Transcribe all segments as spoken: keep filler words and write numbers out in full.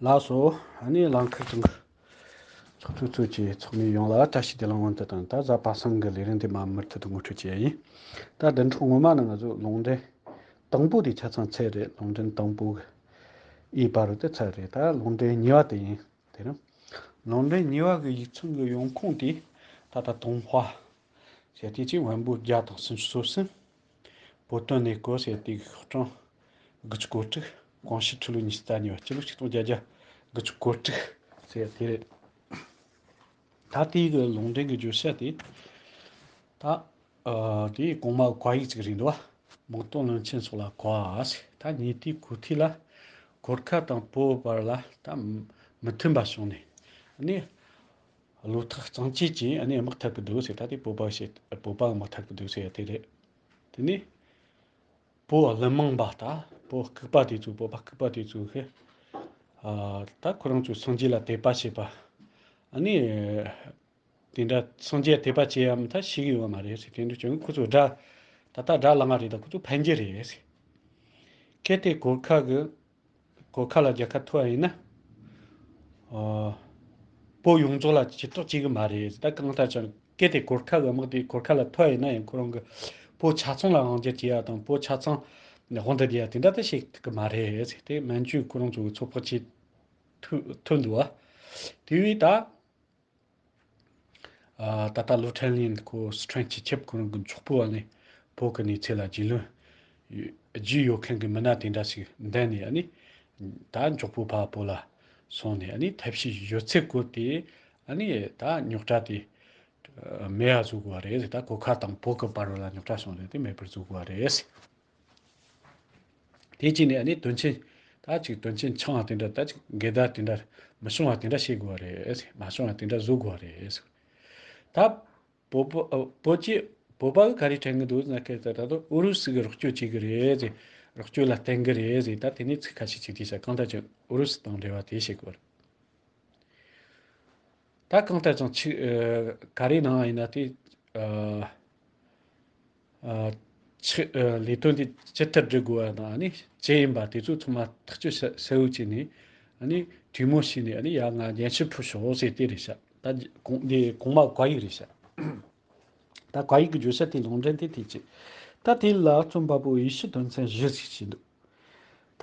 ལགས་སོ། ཨ་ནི་ལང་ཁ་ཚང་གི་ཚོགས་གཙོ་ཚོས་ཀྱི་ཚོགས་མི་ཡོངས་ལ་བཀྲ་ཤིས་བདེ་ལེགས་སྔོན་དུ་དང་། ད་གཟའ་པ་སངས་གི་ལས་རིམ་དེ་མ་མུ་མཐུད་དུ་ངོ་སྤྲོད་བྱེད་ཡ་ཡིན། ད་བདུན་ཕྲག་སྔོན་མ་ནི་ང་ཚོ་ལུང་འདྲེན་དང་པོ་དེ་ཆ་ཚང་ཚར་རེད། ལུང་འདྲེན་དང་པོ་གི་ཨི་བར་དུ་ཚར་རེད། ད་ལུང་འདྲེན་གཉིས་པ་དེ་ཡིན། དེ་རིང་ལུང་འདྲེན་གཉིས་པ་གི་ཡིག་ཚང་གི་ཡོང་ཁུངས་དེ་ད་ལྟ་ཏུང་ཧྭ་ཟེར་དེ་ཅིག་ཝན་པོ་བརྒྱ་དང་སུམ་ཅུ་སོ་གསུམ། བོད་དོན་གནས་སྐོར་ཟེར་དེ་གི་ཤོག་གྲངས་དགུ་བཅུ་གོ་དྲུག། ཀོང་ཞི་ཁྲི་ལོ་ཉི་ཤུ་རྩ་གཉིས་པ། སྤྱི་ལོ་ཆིག་སྟོང་བརྒྱད་བརྒྱ་དགུ་བཅུ་གོ་དྲུག་ཟེར་དེ་རེད། ད་དེའི་གི་ལུང་འདྲེན་གི་བརྗོད་བྱ་དེ་ད་ཨ་དེ་གོང་མ་བཀའ་ཡིག་ཅིག་རེད་འདུག་བ། མང་སྟོང་བློན་ཆེན་སོགས་ལ་བཀའ་ཟེར། ད་ཉེ་དུས་གོ་ཐོས་ལ་གོར་ཁ་དང་བོད་བར་ལ་ད་མི་མཐུན་པ་བྱུང་ནས་ཨ་ནི། བློ་ཐག་གཙང་བཅད་ཀྱིས་ཨ་ནི་དམག་འཐབ་ཀྱི་འདུག་ཟེར། ད་དེ་བོད་པ་བཤད། བོད་པ་དམག་འཐབ་ཀྱི་འདུག་ཟེར་ཡ་དེ་རེད། དེ་ནས་བོད་ཀླུ་མང་པ། ད་བོད་ལྐུགས་པ་དེ་ཚོ། བོད་པ་ལྐུགས་པ་དེ་ཚོ་གིས་ཨ་ད་ཁོ་རང་ཚོས་སངས་རྒྱས་ལ་དད་པ་བྱེད་པ། ཨ་ནི་དེ་འདྲ་སངས་རྒྱས་དད་པ་བྱེད་ཡ་མི་ཐ་ཤེས་ཀྱི་ཡོད་མ་རེད་ཟེར། དེ་འདྲ་བྱུང་ཁོ་ཚོ་དགྲ། ད་ལྟ་དགྲ་ལངས་པ་རེད། ད་ཁོ་ཚོ་ཕན་རྒྱུ་རེད་ཟེར། གལ་ཏེ་གོར་ཁ་གི་གོར་ཁ་ལ་རྒྱལ་ཁ་ཐོབ་པ་ཡིན་ན། ཨ། བོད་ཡོངས་རྫོགས་ལ་ཇུས་གཏོགས་བྱེད་གི་མ་རེད། ད་གང་ལྟར་ཀྱང་གལ་ཏེ་གོར་ཁ་གི་དམག་དེ་གོར་ཁ་ལ་ཐོབ་པ་ཡིན་ན་ཡང་ཁོ་རང་གི་བོད་ཆ་ཚང་ལ་དབང་སྒྱུར་བྱེད་ཡ་དང་། བོད་ཆ་ཚང་དབང་དུ་བསྡུ་ཡ་དེ་འདྲ་ད་བྱེད་ཐུབ་གི་མ་རེད་ཟེར། དེ་མན་ཇུ་ཁོ་རང་ཚོ་གི་ཚོད་དཔག་བྱེད་ཐུབ་ཐུབ་འདུག་བ། དེ་བས་ད། ཨ། ད་ལྟ་ལོ་ཁྲེན་ལིན་ཁོ་སི་ཁྲོན་སྤྱི་ཁྱབ་ཁོ་རང་གི་མགྱོགས་པོ་བ་ནས་བོད་ཀྱི་གནས་ཚུལ་ལ་རྒྱུས་ལོན་རྒྱུས་ཡོད་མཁན་གྱི་མི་སྣ་དེ་འདྲ་ཞིག་འདེམས་ནས། ཨ་ནི་ད་མགྱོགས་པོ་ཕར་བོད་ལ་སོང་ནས། ཨ་ནི་ཐབས་ཤེས་ཡོད་ཚད་བཀོལ་ཏེ། ཨ་ནི་ད་རྙོག་དྲ་དེ་མེད་པ་བཟོ་དགོས་པ་རེད། ད་གོར་ཁ་དང་བོད་ཀྱི་བར་ལ་རྙོག་དྲ་བྱུང་རེད། དེ་མེད་པར་བཟོ་དགོས་པ་རེད། དེ་བྱས་ནས་ཨ་ནི་དོན་ཆེན། ད་ཅིག་དོན་ཆེན་ཆུང་བ་དེ་འདྲ། ད་ཅིག་འགལ་ཟླ་དེ་འདྲ་མི་བྱུང་བ་དེ་འདྲ་བྱེད་དགོས་པ་རེད། མ་བྱུང་བ་དེ་འདྲ་བཟོ་དགོས་པ་རེད། ད་བོད་པ། བོད་ཀྱི། བོད་པ་གི་ག་རེ་དྲན་གི་འདུག་ཟེར་ན། སྐད་ད་ད་དུང་ཨུ་རུ་སུ་གི་རོགས་སྐྱོར་བྱེད་གི་རེད་ཟེར། རོགས་སྐྱོར་ལ་བརྟེན་གི་རེད་ཟེར། ད་དེ་ནས་ཚིག་ཁ་ཤས་ཅིག་བྲིས་ཤག་གང་ལྟར་ཀྱང་ཨུ་རུ་སུ་དང་འབྲེལ་བ་དེ་བྱེད་དགོས་རེད། ད་གང་ལྟར་ཀྱང་ཆི། ཨ། ག་རེ་གནང་བ་ཡིན་ན་དེ། ཨ། ཨ། ཆི། ཨ། ལས་དོན་དེ་ཇི་ལྟར་སྒྲུབ་དགོས་པ་དང་། ཨ་ནི་ཅི་ཡིན་པ་དེ་ཚོ་ཚང་མ་ཐག་གཅོད་གསལ་བོ་བྱས་ནས། ཨ་ནི་གྲོས་མོལ་བྱས་ནས། ཨ་ནི་ཡ་ང་སྙན་ཞུ་ཕུལ་ཤོག་ཟེར་དེ་རེད་ཤག་ད་གོང་། འདི་གོང་མ་བཀའ་ཡིག་རེད་ཤག་ད་བཀའ་ཡིག་གི་བརྗོད་བྱ་དེ་ལུང་འདྲེན་དེ་དེ་བྱས། ད་དེ་ལ་རྩོམ་པ་པོ་ཡེ་ཤུ་དོན་ཚན་བཞི་ཞིག་བྱས་འདུག་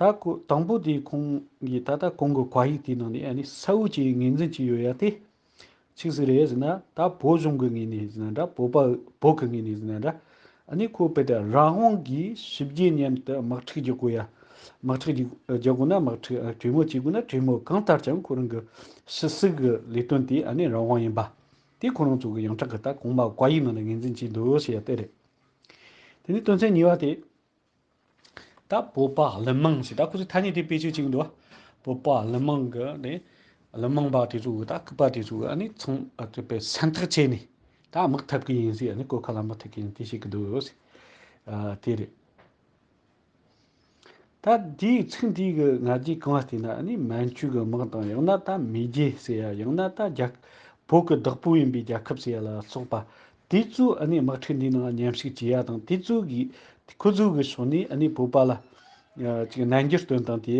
ད་ཁོ་དང་པོ་དེ་ཁོང་གིས། ད་ལྟ་གོང་གི་བཀའ་ཡིག་དེའི་ནང་ནས་ཨ་ནི་གསལ་བོ་བྱས་ངོས་འཛིན་བྱས་ཡོད་ཡ་དེ་ཆི་ཟིག་རེད་ཟེར་ན། ད་བོད་གཞུང་གི་ངོས་ནས་ཟེར་ན་འདྲ། བོད་པ། བོད་ཀྱི་ངོས་ནས་ཟེར་ན་འདྲ། ཨ་ནི་ཁོ་དཔེ་ད་རང་དབང་གིས་ཞི་བདེ་མཉམ་དུ་དམག་འཁྲུག་རྒྱག་དགོས་ཡ། དམག་འཁྲུག་རྒྱག་རྒྱག་དགོས་ན་དམག་འཁྲུག། གྲོས་མོལ་བྱེད་དགོས་ན་གྲོས་མོལ། གང་ལྟར་ཀྱང་ཁོ་རང་གི་ཕྱི་སྲིད་ཀྱི་ལས་དོན་དེ་ཨ་ནི་རང་དབང་ཡིན་པ་དེ་ཁོ་རང་ཚོ་གི་ཡོངས་གྲགས་ཀྱི། ད་གོང་མ་བཀའ་ཡིག་ནང་ནས་ངོས་འཛིན་བྱས་འདུག་ཟེར་ཡ་དེ་རེད། དེ་ནས་དོན་ཚན་གཉིས་པ་དེ། ད་བོད་པ་ཀླུ་མང་ཟེར། ད་ཁོ་ཚོས་ཐ་སྙད་དེ་བེད་སྤྱོད་བྱེད་ཀྱི་འདུག་བ། བོད་པ་ཀླུ་མང་གི་ནི། ཀླུ་མང་པ་དེ་ཚོ་གི། ད་ལྐུགས་པ་དེ་ཚོ་གི་ཨ་ནི་ཚང་། ཨ། དེ་པའི་སེམས་ཐག་བཅད་ནས་ད་དམག་འཐབ་ཀྱི་ཡིན་ཟེར། ཨ་ནི་གོར་ཁ་ལ་དམག་འཐབ་ཀྱི་ཡིན་དེ་བཤད་ཀྱི་འདུག་ཟེར། ཨ། དེ་རེད། ད་འདིའི་ཚིག་འདི་གི་ང་རྒྱལ་གང་བ་བལྟས་ན། ཨ་ནི་མན་ཇུ་གི་དམག་དང་། ཡང་ན་ད་མེས་རྒྱལ་ཟེར་ཡ། ཡང་ན་ད་རྒྱལ། བོད་ཀྱི་བདག་པོ་ཡིན་པའི་རྒྱལ་ཁབ་ཟེར་ཡ་ལ་སོགས་པ་དེ་ཚོ་ཨ་ནི་དམག་འཁྲུག་འདིའི་ནང་མཉམ་ཞུགས་བྱེད་ཡ་དང་། དེ་ཚོ་གི། ཁོ་ཚོ་གི་ཕྱོགས་ནས་ཨ་ནི་བོད་པ་ལ། ཨ། ཅིག་རྣམ་འགྱུར་སྟོན་སྟངས་དེ་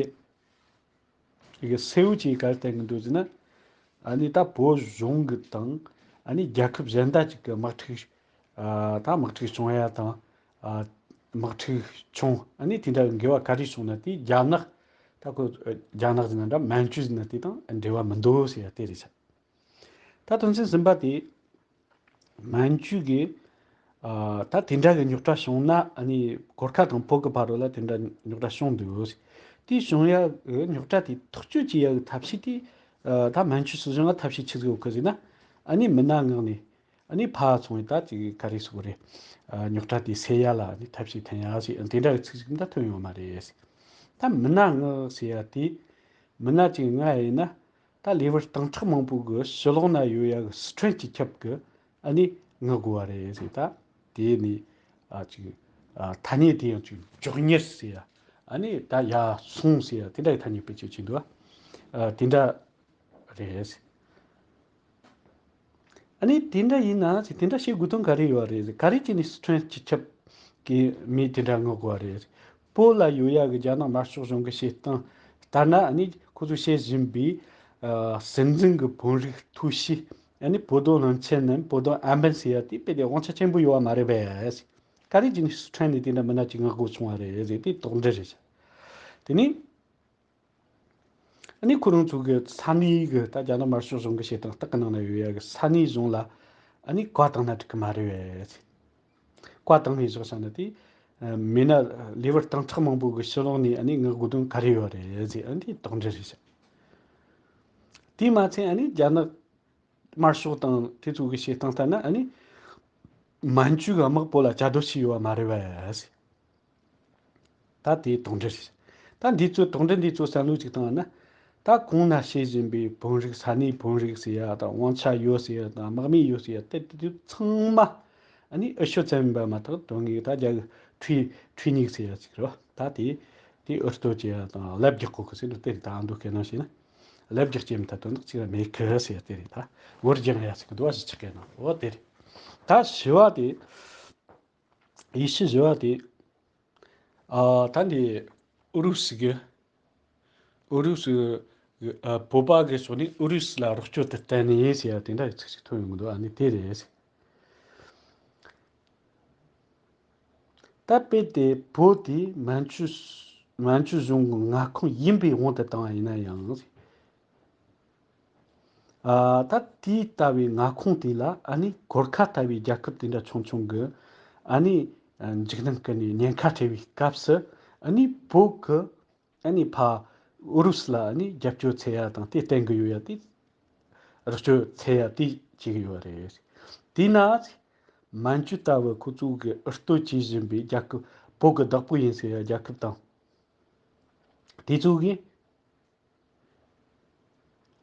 གི་གསལ་བོ་བྱས་ག་རེ་བསྟན་གི་འདུག་ཟེར་ན། ཨ་ནི་ད་བོད་གཞུང་གི་དང་། ཨ་ནི་རྒྱལ་ཁབ་གཞན་དག་ཅིག་གི་དམག་འཁྲུག་ཨ། ད་དམག་འཁྲུག་བྱུང་ཡ་དང་། ཨ། དམག་འཁྲུག་བྱུང་། ཨ་ནི་དེ་འདྲ་གི་འགལ་བ་ག་རེ་བྱུང་ན། དེ་རྒྱ་ནག་ད་ཁོ་རྒྱ་ནག་ཟེར་ན་འདྲ། མན་ཇུ་ཟེར་ན་དེ་དང་འབྲེལ་བ་མི་འདུག་ཟེར་ཡ་དེ་རེད་ཤག་ད་དོན་ཚན་གསུམ་པ་དེ། མན་ཇུ་གིས། ཨ། ད་དེ་འདྲ་གི་རྙོག་དྲ་བྱུང་ན། ཨ་ནི་གོར་ཁ་དང་བོད་ཀྱི་བར་ལ་དེ་འདྲ་རྙོག་དྲ་བྱུང་འདུག་དེ་བྱུང་ཡ་གི་རྙོག་དྲ་དེ་ཐག་གཅོད་བྱེད་ཡ་གི་ཐབས་ཤེས་དེ། ཨ། ད་མན་ཇུ་སྲིད་གཞུང་ལ་ཐབས་ཤེས་ཆི་ཟིག་ཡོད་གི་ཟེར་ན། ཨ་ནི་མི་སྣ་མངགས་ནས། ཨ་ནི་ཕར་སོང་བས་ད་ཅིག་ག་རེ་ཟེར་དགོས་རེད། ཨ། རྙོག་དྲ་དེ་སེལ་ཡ་ལ་ཨ་ནི་ཐབས་ཤེས་འཐེན་ཡ་ཟེར། དེ་འདྲ་གི་ཚིག་ཅིག་ད་ཐོན་ཡོད་མ་རེད། ད་མི་སྣ་མངགས་ཟེར་ཡ་དེ། མི་སྣ་ཅིག་མངགས་ཡིན་ན། ད་ལེ་དབར་སྟེང་ཕྲག་མང་པོ་གི་ཕྱི་ལོགས་ན་ཡོད་ཡ་གི་སི་ཁྲོན་སྤྱི་ཁྱབ་གི་ཨ་ནི་མངགས་དགོས་པ་རེད་ཟེར། ད་དེ་ནི། ཨ། ཅིག་ཨ། ཐ་སྙད་དེ་ཡང་ཅིག་མགྱོགས་གཉེར་ཟེར་ཡ། ཨ་ནི་ད་ཡར་སོང་ཟེར་ཡ་དེ་འདྲ་གི་ཐ་སྙད་བེད་སྤྱོད་བྱས་འདུག་ཨ། དེ་འདྲ་རེད། ཨ་ནི་དེ་འདྲ་ཡིན་ན་ཟེར། དེ་འདྲ་བྱེད་དགོས་དོན་ག་རེ་ཡོད་རེད་ཟེར། ག་རེ་བྱས་ནས་སི་ཁྲོན་སྤྱི་ཁྱབ་ཀྱི་མི་དེ་འདྲ་མངགས་དགོས་པ་རེད་ཟེར། བོད་ལ་ཡོད་ཡ་གི་རྒྱ་ནག་དམར་ཤོག་གཞུང་གི་བྱེད་སྟངས་ལྟར་ན། ཨ་ནི་ ཁོ་ཚོས་བཤད་བཞིན་པའི་ཨ་སྲིད་འཛིན་གྱི་དཔོན་རིགས་ཐུའུ་ཞི། ཨ་ནི་པོ་ཏོ་ལུན་ཆེན་ནམ་པོ་ཏོ་ཨན་པན་ཟེར་ཡ་དེ་དཔེ་དེ་དབང་ཆ་ཆེན་པོ་ཡོད་པ་མ་རེད་པས། ག་རེ་བྱས་ནས་སི་ཁྲོན་ནས་དེ་འདྲ་མི་སྣ་གཅིག་མངགས་དགོས་བྱུང་བ་རེད་ཟེར་དེ་དོགས་འདྲི་རེད་ཤག་དེ་ནས། ཨ་ནི་ཁོ་རང་ཚོ་གི་ས་གནས་གི་ད་རྒྱ་ནག་དམར་ཤོག་གཞུང་གི་བྱེད་སྟངས་སྟེགས་གི་ནང་ན་ཡོད་ཡ་གི་ས་གནས་གཞུང་ལ་ཨ་ནི་བཀའ་བཏང་ན་འགྲིག་གི་མ་རེད་པས། བཀའ་བཏང་ནས་བཞག་བཞག་ན་དེ་མེད་ན་ལེ་དབར་སྟོང་ཕྲག་མང་པོ་གི་ཕྱི་ལོགས་ནས་ཨ་ནི་མངགས་དགོས་དོན་ག་རེ་ཡོད་རེད་ཟེར། ཨ་ནི་དེ་དོགས་འདྲི་རེད་ཤག་དེས་མ་ཚད་ཨ་ནི་རྒྱ་ནག་དམར་ཤོག་དང་དེ་ཚོ་གི་བྱེད་སྟངས་ལྟར་ན་ཨ་ནི་མན་ཇུ་གི་དམག་དཔོན་ལ་བཅའ་སྡོད་བྱས་ཡོད་པ་མ་རེད་པས། ད་དེ་དོགས་འདྲི་རེད། ད་འདི་ཚོ་དོགས་འདྲི་འདི་ཚོ་བསམ་བློ་ཅིག་བཏང་ན། ད་གོང་ན་བཤད་བཞིན་པའི་དཔོན་རིགས་ས་གནས་དཔོན་རིགས་ཟེར་ཡ་དང་དབང་ཆ་ཡོད་ཟེར་ཡ་དང་དམག་མི་ཡོད་ཟེར་ཡ་དེ་དེ་ཚང་མ་ཨ་ནི་འུ་ཆོ་ཙམ་ཡིན་པ་མ་གཏོགས་དོན་དངོས་ད་རྒྱ་གི་འཕྲུལ་འཕྲུལ་རྙིང་ཟེར་ཡ་ཅིག་རེད་བ། ད་དེ་དེ་འུར་གཏོད་བྱེད་ཡ་དང་ལབ་རྒྱག་གོ་གི་ཟེར་ནས་དེ་རེད། ད་ཨ་མདོ་སྐད་ནང་བཤད་ན་ལབ་རྒྱག་བྱེད་མི་ཐ་དོན་དག་ཅིག་མེད་གི་ཟེར་ཡ་དེ་རེད། ད་འུར་རྒྱག་ཡ་ཟེར་གི་འདུག་བ། གཞིས་ཆགས་སྐད་ནང་འོ་དེ་རེད། ད་བཞི་བ་དེ། ཡེ་ཤུ་བཞི་བ་དེ། ཨ་ད་འདི་ཨུ་རུ་སུ་གི། ཨུ་རུ་སུ་གི་ཨ་བོད་པ་གི་ཕྱོགས་ནས་ཨུ་རུ་སུ་ལ་རོགས་སྐྱོར་དེ་བསྟན་ནས་ཟེར་ཡ་དེ་འདྲ་ཡི་ཚིག་ཅིག་ཐོན་ཡོང་གི་འདུག་ཨ་ནི་དེ་རེད། ད་དཔེ་དེ་བོད་དེ་མན་ཇུ་མན་ཇུ་གཞུང་གི་མངའ་ཁོངས་ཡིན་པའི་དབང་དུ་བཏང་བ་ཡིན་ན་ཡང་། ཨ་ད་དེ་ལྟ་བུའི་མངའ་ཁོངས་དེ་ལ་ཨ་ནི་གོར་ཁ་ལྟ་བུའི་རྒྱལ་ཁབ་དེ་འདྲ་ཆུང་ཆུང་གི་ཨ་ནི་འཇིགས་སྣང་སྐུལ་ནས་ཉེན་ཁ་འཕྲད་པའི་སྐབས་སུ་ཨ་ནི་བོད་ཀྱི་ཨ་ནི་ཕ་ཨུ་རུ་སུ་ལ་ཨ་ནི་རྒྱབ་སྐྱོར་འཚོལ་ཡ་དང་དེ་བསྟན་གི་ཡོད་ཡ་དེ་རོགས་སྐྱོར་འཚོལ་ཡ་དེ་བྱེད་གི་ཡོད་རེད། དེས་ན་མན་ཇུ་ལྟ་བུ་ཁོ་ཚོ་གི་འུར་གཏོད་བྱེད་བཞིན་པའི་རྒྱལ་ཁབ་བོད་ཀྱི་བདག་པོ་ཡིན་ཟེར་ཡ་རྒྱལ་ཁབ་དང་དེ་ཚོ་གིས།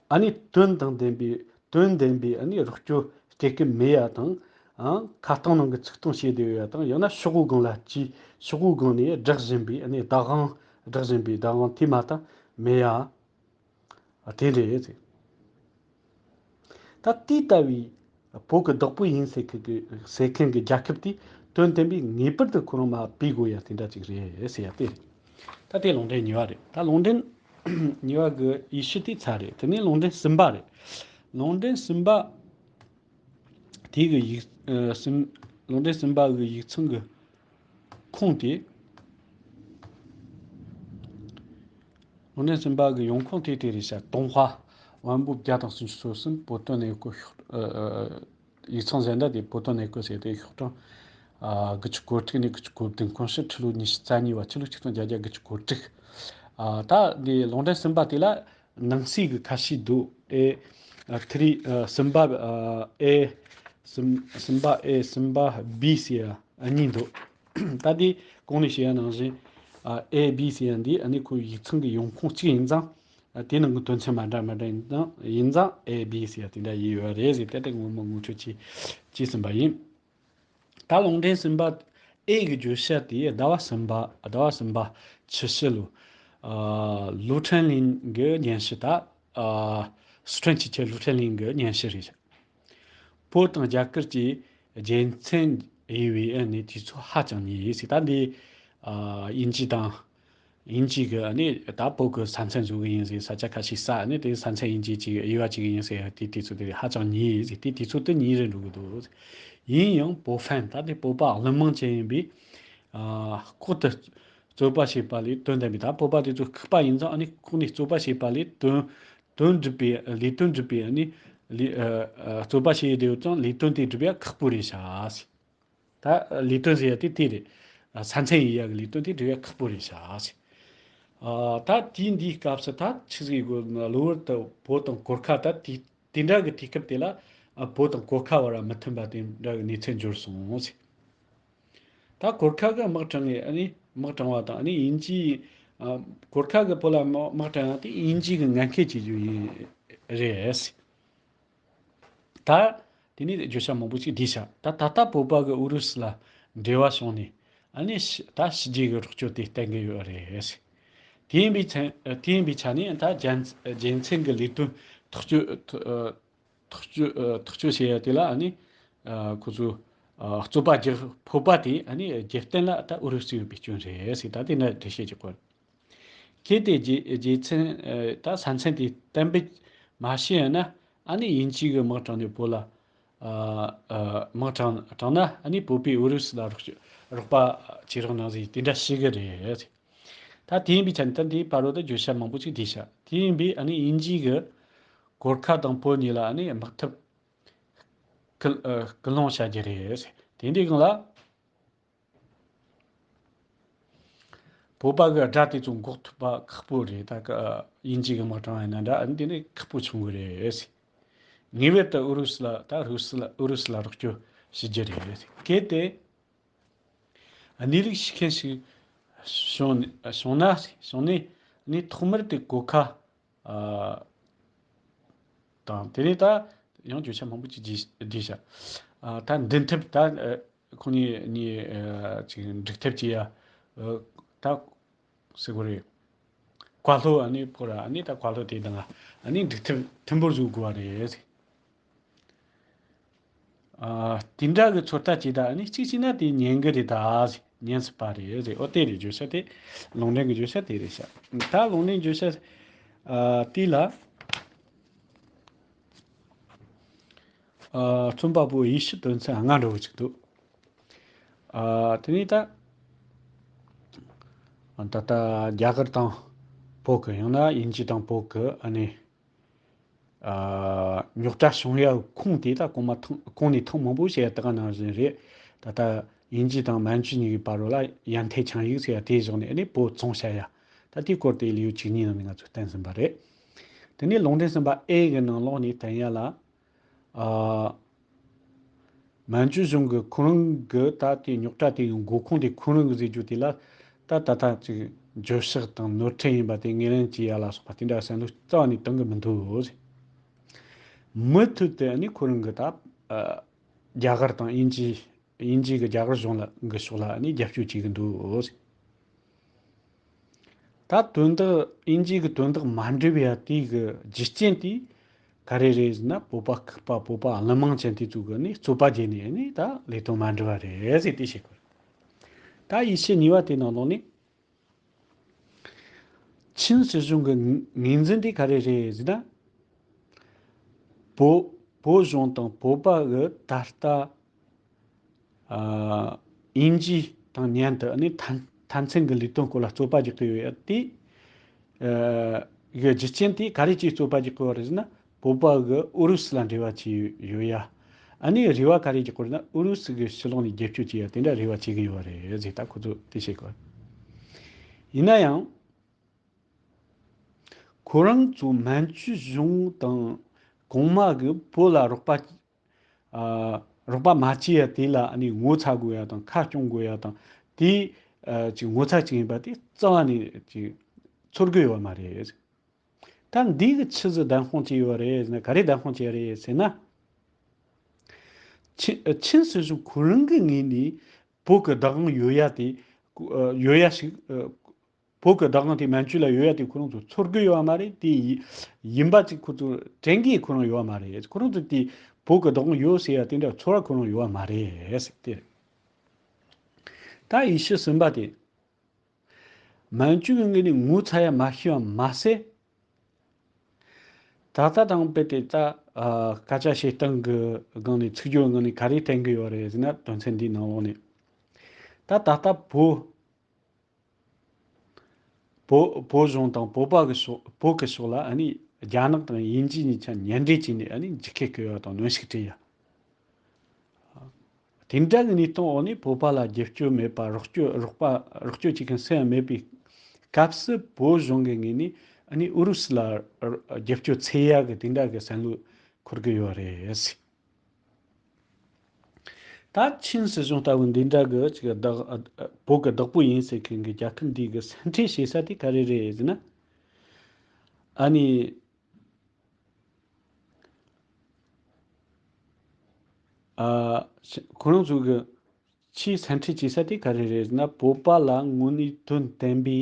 ཨ་ནི་དོན་དང་ལྡན་པའི་དོན་ལྡན་པའི་ཨ་ནི་རོགས་སྐྱོར་སྤྲད་ཀྱི་མེད་ཡ་དང་། ཨང་ཁ་སྟོང་ནང་གི་ཚིག་སྟོང་བཤད་བསྡད་ཡོད་ཡ་དང་། ཡང་ན་ཤོག་གུ་སྒང་ལ་ཅི་ཤོག་གུ་སྒང་ནས་བསྒྲགས་བཞིན་པའི་ཨ་ནི་བདག་དབང་བསྒྲགས་བཞིན་པའི་བདག་དབང་དེ་མ་གཏོགས་མེད་ཡ། ཨ་དེ་འདྲ་ཡོད་ཟེར། ད་དེ་ལྟ་བུའི་བོད་ཀྱི་བདག་པོ་ཡིན་ཟེར་མཁན་གྱི་ཟེར་མཁན་གྱི་རྒྱལ་ཁབ་དེ་དོན་ལྡན་པའི་ངེས་པར་དུ་ཁོ་རང་མར་ཕུད་དགོས་ཡ་དེ་འདྲ་ཅིག་རེད་ཟེར་ཡ་དེ་རེད། ད་དེ་ལུང་འདྲེན་གཉིས་པ་རེད། ད་ལུང་འདྲེན་གཉིས་པ་གི་ཡེ་ཤུ་དེ་ཚར་རེད། དེ་ནས་ལུང་འདྲེན་གསུམ་པ་རེད། ལུང་འདྲེན་གསུམ་པ་དེ་གི་ཡིག་ཨ་གསུམ། ལུང་འདྲེན་གསུམ་པ་གི་ཡིག་ཚང་གི་ཁོངས་དེ། ལུང་འདྲེན་གསུམ་པ་གི་ཡོང་ཁུངས་དེ་དེ་རེད་ཤག་དུང་ཧྭ་དབོན་པོ་བརྒྱ་དང་སུམ་ཅུ་སོ་གསུམ། 波特奈克 ཤོག་ཨ་ཨ་ཡིག་ཚང་གཞན་དག་དེ་波特奈克 ཟེར་དེ་ཤོག་གྲངས་ཨ་དགུ་བཅུ་གོ་དྲུག་ནས་དགུ་བཅུ་གོ་བདུན། གོང་ཞུ་ཁྲི་ལོ་ཉི་ཤུ་རྩ་གཉིས་པ། ཕྱི་ལོ་ཆིག་སྟོང་བརྒྱ་བརྒྱ་དགུ་བཅུ་གོ་དྲུག་ཨ་ད་འདི་ལུང་འདྲེན་གསུམ་པ་དེ་ལ་ནང་གསེས་ཀྱི་ཁ་ཤས་འདུག་ཨེ་ཨ་ཐི་རི་ཨ་གསུམ་པ་ཨ་ཨེ་གསུམ་གསུམ་པ་ཨེ་གསུམ་པ་བི་ཟེར་ཡ་གཉིས་འདུག་ད་དེ་གོང་ནས་བཤད་ཡ་ནང་བཞིན་ཨ་ཨེ་བི་ཟེར་ཡ་འདི་ཨ་ནི་ཁོའི་ཡིག་ཚང་གི་ཡོང་ཁུངས་གཅིག་ཡིན་ཙང་། ཨ་དེ་ནང་གི་དོན་ཚན་མ་འདྲ་མ་འདྲ་ཡིན་ཙང་ཡིན་ཙང་ཨེ་བི་ཟེར་ཡ་དེ་འདྲ་ཡིན་ཡོད་རེད་ཟེར། དེ་ལྟ་ངོ་མ་ངོ་སྤྲོད་བྱས་བྱས་ཟིན་པ་ཡིན། ད་ལུང་འདྲེན་གསུམ་པ་ཨེ་གི་བརྗོད་བྱ་དེ་ཟླ་བ་གསུམ་པ་ཟླ་བ་གསུམ་པ་ཕྱི་ཕྱི་ལོ། ཨ་ལུའུ་ཁྲེན་ལིན་གི་སྙན་ཞུ། ད་ཨ་སི་ཁྲོན་ཆེན་ལུའུ་ཁྲེན་ལིན་གི་སྙན་ཞུ་རེད། བོད་དང་རྒྱ་གར་གྱི་རྒྱལ་མཚན་དབྱེ་བའི་ཨ་ནི་དུས་ཚོད་ཧ་ཅང་ཉེ་ཡོད་ཟེར། ད་འདི་ཨ་དབྱིན་ཇི་དང་། དབྱིན་ཇི་གི་ཨ་ནི་ད་བོད་ཀྱི་ས་མཚམས་བཟོ་གི་ཡིན་ཟེར། ས་ཆ་ཁ་ཤས་ས་ཨ་ནི་དེ་ས་མཚམས་དབྱིན་ཇི་གཅིག་དབྱེ་བ་གཅིག་ཡིན་ཟེར། དེ་དུས་ཚོད་དེ་ཧ་ཅང་ཉེ་ཡོད་ཟེར། དེ་དུས་ཚོད་དེ་ཉིན་རེ་འགྲོ་གི་འདུག་ཡིན་ཡང་བོད་ཕན། ད་དེ་བོད་པ་གླུ་མང་ཅན་ཡིན་པས་ཨ་ལྐོག་ཏུ་རྩོད་པ་བྱས་པ་ལས་དོན་དམ་པའི། ད་བོད་པ་དེ་ཚོ་ལྐུགས་པ་ཡིན་ཙང་ཨ་ནི་ལྐོག་ནས་རྩོད་པ་བྱས་པ་ལས་དོན་དོན་སྒྲུབ་པའི་ལས་དོན་སྒྲུབ་པའི་ཨ་ནི་ལས་ཨ་ཨ་རྩོད་པ་བྱས་ཡོད་དེ་ཡོད་ཙང་ལས་དོན་དེ་སྒྲུབ་ཡ་ཁག་པོ་རེད་ཤག་ད་ལས་དོན་ཟེར་ཡ་དེ་དེ་རེད། ས་མཚམས་དབྱེ་ཡ་གི་ལས་དོན་དེ་སྒྲུབ་ཡ་ཁག་པོ་རེད་ཤག་ད་དེའི་འདིའི་སྐབས་སུ་ད་ཆི་ཟིག་དགོས་ན། གློ་བུར་དུ་བོད་དང་གོར་ཁ། ད་དེ་དེ་འདྲ་གི་དུས་སྐབས་དེ་ལ་ཨ་བོད་དང་གོར་ཁ་བར་མི་མཐུན་པ་དེ་འདྲ་གི་གནས་ཚུལ་འབྱུང་སོང་ཟེར། ད་གོར་ཁ་གི་དམག་དྲངས་ངེ་ཨ་ནི་དམག་དྲངས་པ་དང་ཨ་ནི་དབྱིན་ཇིའི་ཨ་གོར་ཁ་གི་བོད་ལ་དམག་དམག་དྲངས་ཡ་དེ་དབྱིན་ཇི་གི་ངན་སྐུལ་བྱེད་རྒྱུ་ཡིན་རེད། ད་དེ་ནས་བརྗོད་བྱ་མང་པོ་ཅིག་བསྡུས་བཞག་ད་ད་ལྟ་བོད་པ་གི་ཨུ་རུ་སུ་ལ་འབྲེལ་བ་བྱུང་ནས་ཨ་ནི་ཕྱི་ད་ཕྱི་རྒྱལ་གི་རོགས་སྐྱོར་དེ་བསྟན་གི་ཡོད་རེད། དེ་ཡིན་པའི་ཚེ་དེ་ཡིན་པའི་ཆ་ནས་ད་རྒྱལ་རྒྱལ་མཚན་གི་ལས་དོན་ཐག་གཅོད་ཐག་གཅོད་ཐག་གཅོད་བྱེད་ཡ་དེ་ལ་ཨ་ནི་ཁོ་ཚོས་རྩོད་པ་རྒྱག་ཕོད་པ་དེ་ཨ་ནི་རྒྱབ་རྟེན་ལ་ད་ཨུ་རུ་སུ་ཡོད་པའི་སྐྱོན་རེད་ཟེར། ད་དེ་འདྲ་འགྲེལ་བཤད་ཅིག་སྐོར། གལ་ཏེ་རྗེ་རྗེ་བཙུན་ཨ་ད་ས་མཚན་དེ་གཏན་འབེབས་མ་བྱས་ཡོད་ན། ཨ་ནི་དབྱིན་ཇི་གི་དམག་དྲངས་ནས་བོད་ལ་ཨ་ཨ་དམག་དྲངས་དྲངས་ན། ཨ་ནི་བོད་པས་ཨུ་རུ་སུ་ལ་རོགས་རོགས་པ་བྱེད་རོགས་གནང་ཟེར་དེ་འདྲ་ཞུ་གི་རེད། ད་དེ་ཡིན་པའི་ཆ་ནས་ད་འདིའི་བར་རོ་ད་བརྗོད་བྱ་མང་པོ་ཅིག་བསྡུས་བཞག་དེ་ཡིན་པས་ཨ་ནི་དབྱིན་ཇི་གི་གོར་ཁ་དང་བོད་གཉིས་ལ་ཨ་ནི་དམག་འཐབ་སྐུལ་ཨ་སྐུལ་སློང་བྱ་རྒྱུ་རེད། དེ་འདྲའི་སྒང་ལ། བོད་པ་གི་དགྲ་དེ་ཚོ་འགོག་ཐུབ་པ་ཁག་པོ་རེད། ད་ག་དབྱིན་ཇི་གི་དམག་དྲངས་ཡིན་ན་འདྲ། ཨ་ནི་དེ་ནི་ཁག་པོ་བྱུང་གི་རེད། ངེས་པར་དུ་ཨུ་རུ་སུ་ལ་ད་ཨུ་རུ་སུ་ལ་ཨུ་རུ་སུ་ལ་རོགས་སྐྱོར་ཞུ་རྒྱུ་རེད། གལ་ཏེ་གནས་ལུགས་ཤེས་མཁན་ཞིག་བྱུང་བྱུང་ན་བྱུང་ནས་ནི་ཐོག་མར་དེ་གོ་ཁ་ཨ་དང་དེ་ནས་ད་ཡང་བརྗོད་བྱ་མང་པོ་ཅིག་བསྡུས་བསྡུས་བྱ། ཨ་ད་འདུལ་ཐབས་ད་ཨ་ཁོང་གཉིས་གཉིས་ཨ་ཅིག་འགྲིག་ཐབས་ཅིག་ཡ་ཨ་ད་ཟེར་དགོས་རེད། བཀའ་སློབ་ཨ་ནི་ཕོ་ར་ཨ་ནི་ད་བཀའ་སློབ་དེ་དང་ཨ་ནི་འགྲིག་ཐབས་མཐུན་པོར་བཟོ་དགོས་པ་རེད། ཨ་དེ་འདྲ་གི་ཚོད་ལྟ་བྱས་ད་ཨ་ནི་གཅིག་བྱས་ན་དེ་ཉན་གི་རེད། ད་ཉན་སྲིད་པ་རེད་རེད། ཨོ་དེ་རེད། བརྗོད་བྱ་དེ་ལུང་འདྲེན་གྱི་བརྗོད་བྱ་དེ་རེད་ཤག་ད་ལུང་འདྲེན་བརྗོད་བྱ་ཨ་དེ་ལ་ཨ་རྩོམ་པ་པོ་ཡེ་ཤུ་དོན་ཚན་ལྔ་འདྲ་བོ་ཅིག་འདུག་ཨ་དེ་ནས་ད་ད་ལྟ་རྒྱ་གར་དང་བོད་ཀྱི། ཡང་ན་དབྱིན་ཇི་དང་བོད་ཀྱི་ཨ་ནི། ཨ་རྙོག་དྲ་བྱུང་ཡ་ཁུངས་དེ་ད་གོང་མ་ཐེངས་གོང་ནས་ཐེངས་མང་པོ་བཤད་ཡ་དེ་ག་ནང་བཞིན་རེད། ད་ལྟ་དབྱིན་ཇི་དང་མན་ཇུ་གཉིས་ཀྱི་བར་རོ་ལ་ཡར་ཐོན་ཆིངས་ཡིག་ཟེར་ཡ་དེའི་གཞུག་ནས་ཨ་ནི་བོད་བཙོང་བྱ་ཡ། ད་དེའི་སྐོར་དེ་ལེའུ་བཅུ་གཉིས་ནང་ནས་ང་ཚོས་བསྟན་ཟིན་པ་རེད། དེ་ནས་ལུང་འདྲེན་གསུམ་པ་ཨེ་གི་ནང་ལོགས་ནས་བསྟན་ཡ་ལ། ཨ་མན་ཇུ་གཞུང་གི་ཁོ་རང་གི་ད་དེ་རྙོག་དྲ་དེ་ཡི་འགོ་ཁུངས་དེ་ཁོ་རང་གི་ཟེར་རྒྱུ་དེ་ལ། ད་ད་ལྟ་ཅིག་འགྱོད་བཤགས་དང་ནོར་འཁྲུལ་ཡིན་པ་དེ་ངོས་ལེན་བྱེད་ཡ་ལ་སོགས་པ་དེ་འདྲ་བསམ་བློ་རྩ་བ་ནས་གཏོང་གི་མི་འདུག་མུ་མཐུད་དུ་ནི་ཁོ་རང་གི་ད་ཨ་རྒྱ་གར་དང་དབྱིན་ཇི་དབྱིན་ཇི་གི་རྒྱ་གར་གཞུང་ལ་གི་ཕྱོགས་ལ་ནི་རྒྱབ་སྐྱོར་བྱེད་ཀྱི་འདུག་ད་དོན་དག་དབྱིན་ཇི་གི་དོན་དག་མ་འགྲུབ་ཡ་དེ་གི་རྒྱུ་རྐྱེན་དེ་ག་རེ་རེད་ཟེར་ན། བོད་པ་ཁུག་པ་བོད་པ་གླུ་དམངས་ཅན་དེ་ཚོ་གི་ནི་རྩོད་པ་བརྒྱབ་ནས་ནི་ད་ལས་དོན་མ་འགྲུབ་པ་རེད་ཟེར་དེ་བཤད་དགོས། ད་ཡེ་ཤུ་གཉིས་པ་དེ་ནང་ལོགས་ནས། ཆིན་སྲིད་གཞུང་གི་ངོས་འཛིན་དེ་ག་རེ་རེད་ཟེར་ན། བོད་བོད་གཞུང་དང་བོད་པ་གི་ད་ལྟ་ཨ་དབྱིན་ཇི་དང་མཉམ་དུ་ནི་མཐའ་མཐའ་མཚན་གྱི་ལས་དོན་སྐོར་ལ་རྩོད་པ་རྒྱག་གི་ཡོད་ཡ་དེ། ཨ་གི་རྒྱུ་རྐྱེན་དེ་ག་རེ་བྱས་རྩོད་པ་རྒྱག་གི་ཡོད་རེད་ཟེར་ན། བོད་པ་གི་ཨུ་རུ་སུ་ལ་འབྲེལ་བ་བྱས་ཡོད་ཡ། ཨ་ནི་རེ་བ་ག་རེ་རྒྱག་གི་ཡོད་རེད་ན། ཨུ་རུ་སུ་གི་ཕྱི་ལོགས་ནས་རྒྱབ་སྐྱོར་བྱེད་ཡ་དེ་འདྲ་རེ་བ་བྱེད་གི་ཡོད་རེད་ཟེར་ད་ཁོ་ཚོ་དེ་བཤད་གི་ཡོད། ཡིན་ན་ཡང་། ཁོ་རང་ཚོ་མན་ཇུ་གཞུང་དང་གོང་མ་གིས་བོད་ལ་རོགས་པ་ཨ་རོགས་པ་མ་བྱས་ཡ་དེ་ལ་ཨ་ནི་ངོ་ཚ་དགོས་ཡ་དང་ཁ་སྐྱོང་དགོས་ཡ་དང་དེ་ཨ་ཅིག་ངོ་ཚ་ཅིག་ཡིན་པ་དེ་རྩ་བ་ནས་ཅིག་ཚོར་གི་ཡོད་མ་རེད། ད་འདི་གི་ཆི་ཟིག་བདམས་དཔང་བྱས་ཡོད་རེད་ཟེར་ན། ག་རེ་བདམས་དཔང་བྱས་རེད་ཟེར་ན། ཆིན་ཨ་ཆིན་སྲིད་གཞུང་ཁོ་རང་གི་ངོས་ནས་བོད་ཀྱི་བདག་དབང་ཡོད་ཡ་དེ་ཨ་ཡོད་ཡ་ཞིག་ཨ་བོད་ཀྱི་བདག་དབང་དེ་མན་ཇུ་ལ་ཡོད་ཡ་དེ་ཁོ་རང་ཚོ་ཚོར་གི་ཡོད་པ་མ་རེད། དེ་ཡི་ཡིན་པ་ཅིག་ཁོ་ཚོ་དྲན་གི་ཁོ་རང་ཡོད་པ་མ་རེད། ཁོ་རང་ཚོ་དེ་བོད་ཀྱི་བདག་དབང་ཡོད་ཟེར་ཡ་དེ་འདྲ་ཚོར་བ་ཁོ་རང་ཡོད་པ་མ་རེད་ཟེར་དེ་རེད། ད་ཡེ་ཤུ་གསུམ་པ་དེ་མན་ཇུ་གི་ངོས་ནས་ངོ་ཚ་ཡ་མ་ཤེས་པ་མ་ཟད། ད་ལྟ་དང་རྦད་དེ་ད་ཨ་སྐད་ཆ་བཤད་སྟངས་ཀྱི་སྒང་ནས་ཚིག་སྦྱོར་སྒང་ནས་ག་རེ་བསྟན་གི་ཡོད་རེད་ཟེར་ན། དོན་ཚན་འདིའི་ནང་ལོགས་ནས་ད་ད་ལྟ་བོད་བོད་བོད་གཞུང་དང་བོད་པ་གི་ཕྱོགས་བོད་ཀྱི་ཕྱོགས་ལ་ཨ་ནི་རྒྱ་ནག་དང་དབྱིན་ཇི་གཉིས་ཆ་མཉམ་འབྲེལ་བྱས་ནས་ཨ་ནི་འཇིགས་སྐུལ་བསྐུལ་བ་དང་གནོན་ཤུགས་སྤྲད་ཡ། དེ་འདྲ་གི་གནས་སྟངས་འོག་ནས་བོད་པ་ལ་རྒྱབ་སྐྱོར་མེད་པ། རོགས་སྐྱོར་རོགས་པ་རོགས་སྐྱོར་བྱེད་མཁན་སུ་ཡང་མེད་པའི་སྐབས་སུ། བོད་གཞུང་གི་ངོས་ནས་ཨ་ནི་ཨུ་རུ་སུ་ལ་རྒྱབ་སྐྱོར་འཚོལ་ཡ་གི་དེ་འདྲ་གི་བསམ་བློ་འཁོར་གི་ཡོད་རེད། ད་ཆིན་སྲིད་གཞུང་ལྟ་བུ་འདི་འདྲ་གི་ཅིག་བདག་བོད་གི་བདག་པོ་ཡིན་ཟེར་མཁན་གི་རྒྱལ་ཁབ་འདི་གི་སེམས་ཁྲལ་བྱེད་ས་དེ་ག་རེ་རེད་ཟེར་ན། ཨ་ནི། ཨ་ཁོ་རང་ཚོ་གི་ཆེས་སེམས་ཁྲལ་བྱེད་ས་དེ་ག་རེ་རེད་ཟེར་ན། བོད་པ་ལ་དངོས་གནས་དོན་བསྟན་པའི་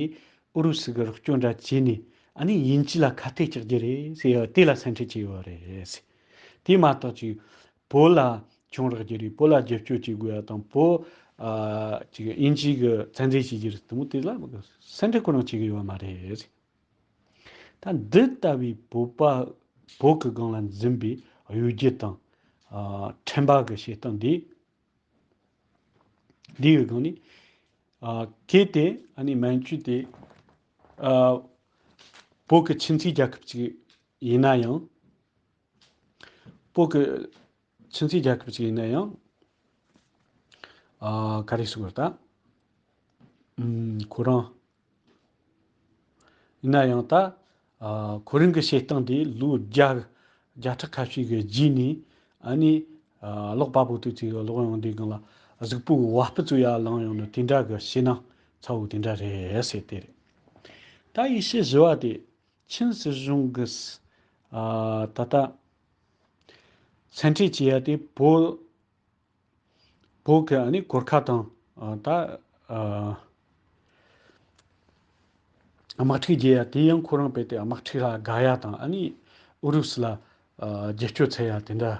ཨུ་རུ་སུ་གི་རོགས་སྐྱོར་འདྲ་བྱས་ནས་ཨ་ནི་དབྱིན་ཇི་ལ་ཁ་གཏད་གཅོག་རྒྱུ་རེད་ཟེར་ཡ་དེ་ལ་སེམས་ཁྲལ་བྱས་ཡོད་རེད་ཟེར། དེ་མ་གཏོགས་ཅིག་བོད་ལ་ཁྱོང་རག་རྒྱུ་རེད། བོད་ལ་རྒྱབ་སྐྱོར་བྱེད་དགོས་ཡ་དང་། བོད་ཨ་ཅིག་དབྱིན་ཇི་གི་བཙན་འཛུལ་བྱེད་རྒྱུ་རེད། དེ་མོ་དེ་ལ་སེམས་ཁྲལ་ཁོ་རང་བྱེད་གི་ཡོད་མ་རེད་ཟེར། ད་འདི་ལྟ་བུའི་བོད་པ་བོད་ཀྱི་སྒང་ལ་འཛིན་པའི་གཡོ་སྒྱུ་དང་ཨ་ཕྲན་བུ་གི་བྱེད་སྟངས་འདི། འདི་ཡི་སྒང་ནས་ཨ་གལ་ཏེ་ཨ་ནི་མན་ཇུ་དེ་ཨ་བོད་ཀྱི་ཁྱིམ་མཚེས་རྒྱལ་ཁབ་ཅིག་ཡིན་ན་ཡང་། བོད་ཀྱི་ཁྱིམ་མཚེས་རྒྱལ་ཁབ་ཅིག་ཡིན་ན་ཡང་། ཨ་ག་རེ་ཟེར་དགོས་རེད་ད། ཨུམ་ཁོ་རང་ཡིན་ན་ཡང་ད། ཨ་ཁོ་རང་གི་བྱེད་སྟངས་དེ་ལོ་བརྒྱ་བརྒྱ་ཕྲག་ཁ་ཤས་ཀྱི་རྗེས་ནས་ཨ་ནི་ཨ་ཀློག་པ་པོ་དེ་ཚོས་ཀློག་ཡོང་དུས་སྒང་ལ་གཟུགས་པོའི་བ་སྤུ་ཚོ་ཡར་ལངས་ཡོང་ནས་དེ་འདྲ་གི་བྱེད་སྣང་ཚ་བོ་དེ་འདྲ་རེད་ཟེར་དེ་རེད། ད་ཡེ་ཤུ་བཞི་བ་དེ་ཆིན་སྲིད་གཞུང་གི་ཨ་ད་ལྟ་སེམས་ཁྲལ་བྱེད་ཡ་དེ་བོད་བོད་ཀྱི་ཨ་ནི་གོར་ཁ་དང་ཨ་ད་ཨ་དམག་འཁྲུག་རྒྱག་ཡ་དེ་ཡང་ཁོ་རང་རྦད་དེ་དམག་འཁྲུག་ལ་དགའ་ཡ་དང་ཨ་ནི་ཨུ་རུ་སུ་ལ་ཨ་རྒྱབ་སྐྱོར་འཚོལ་ཡ་དེ་འདྲ།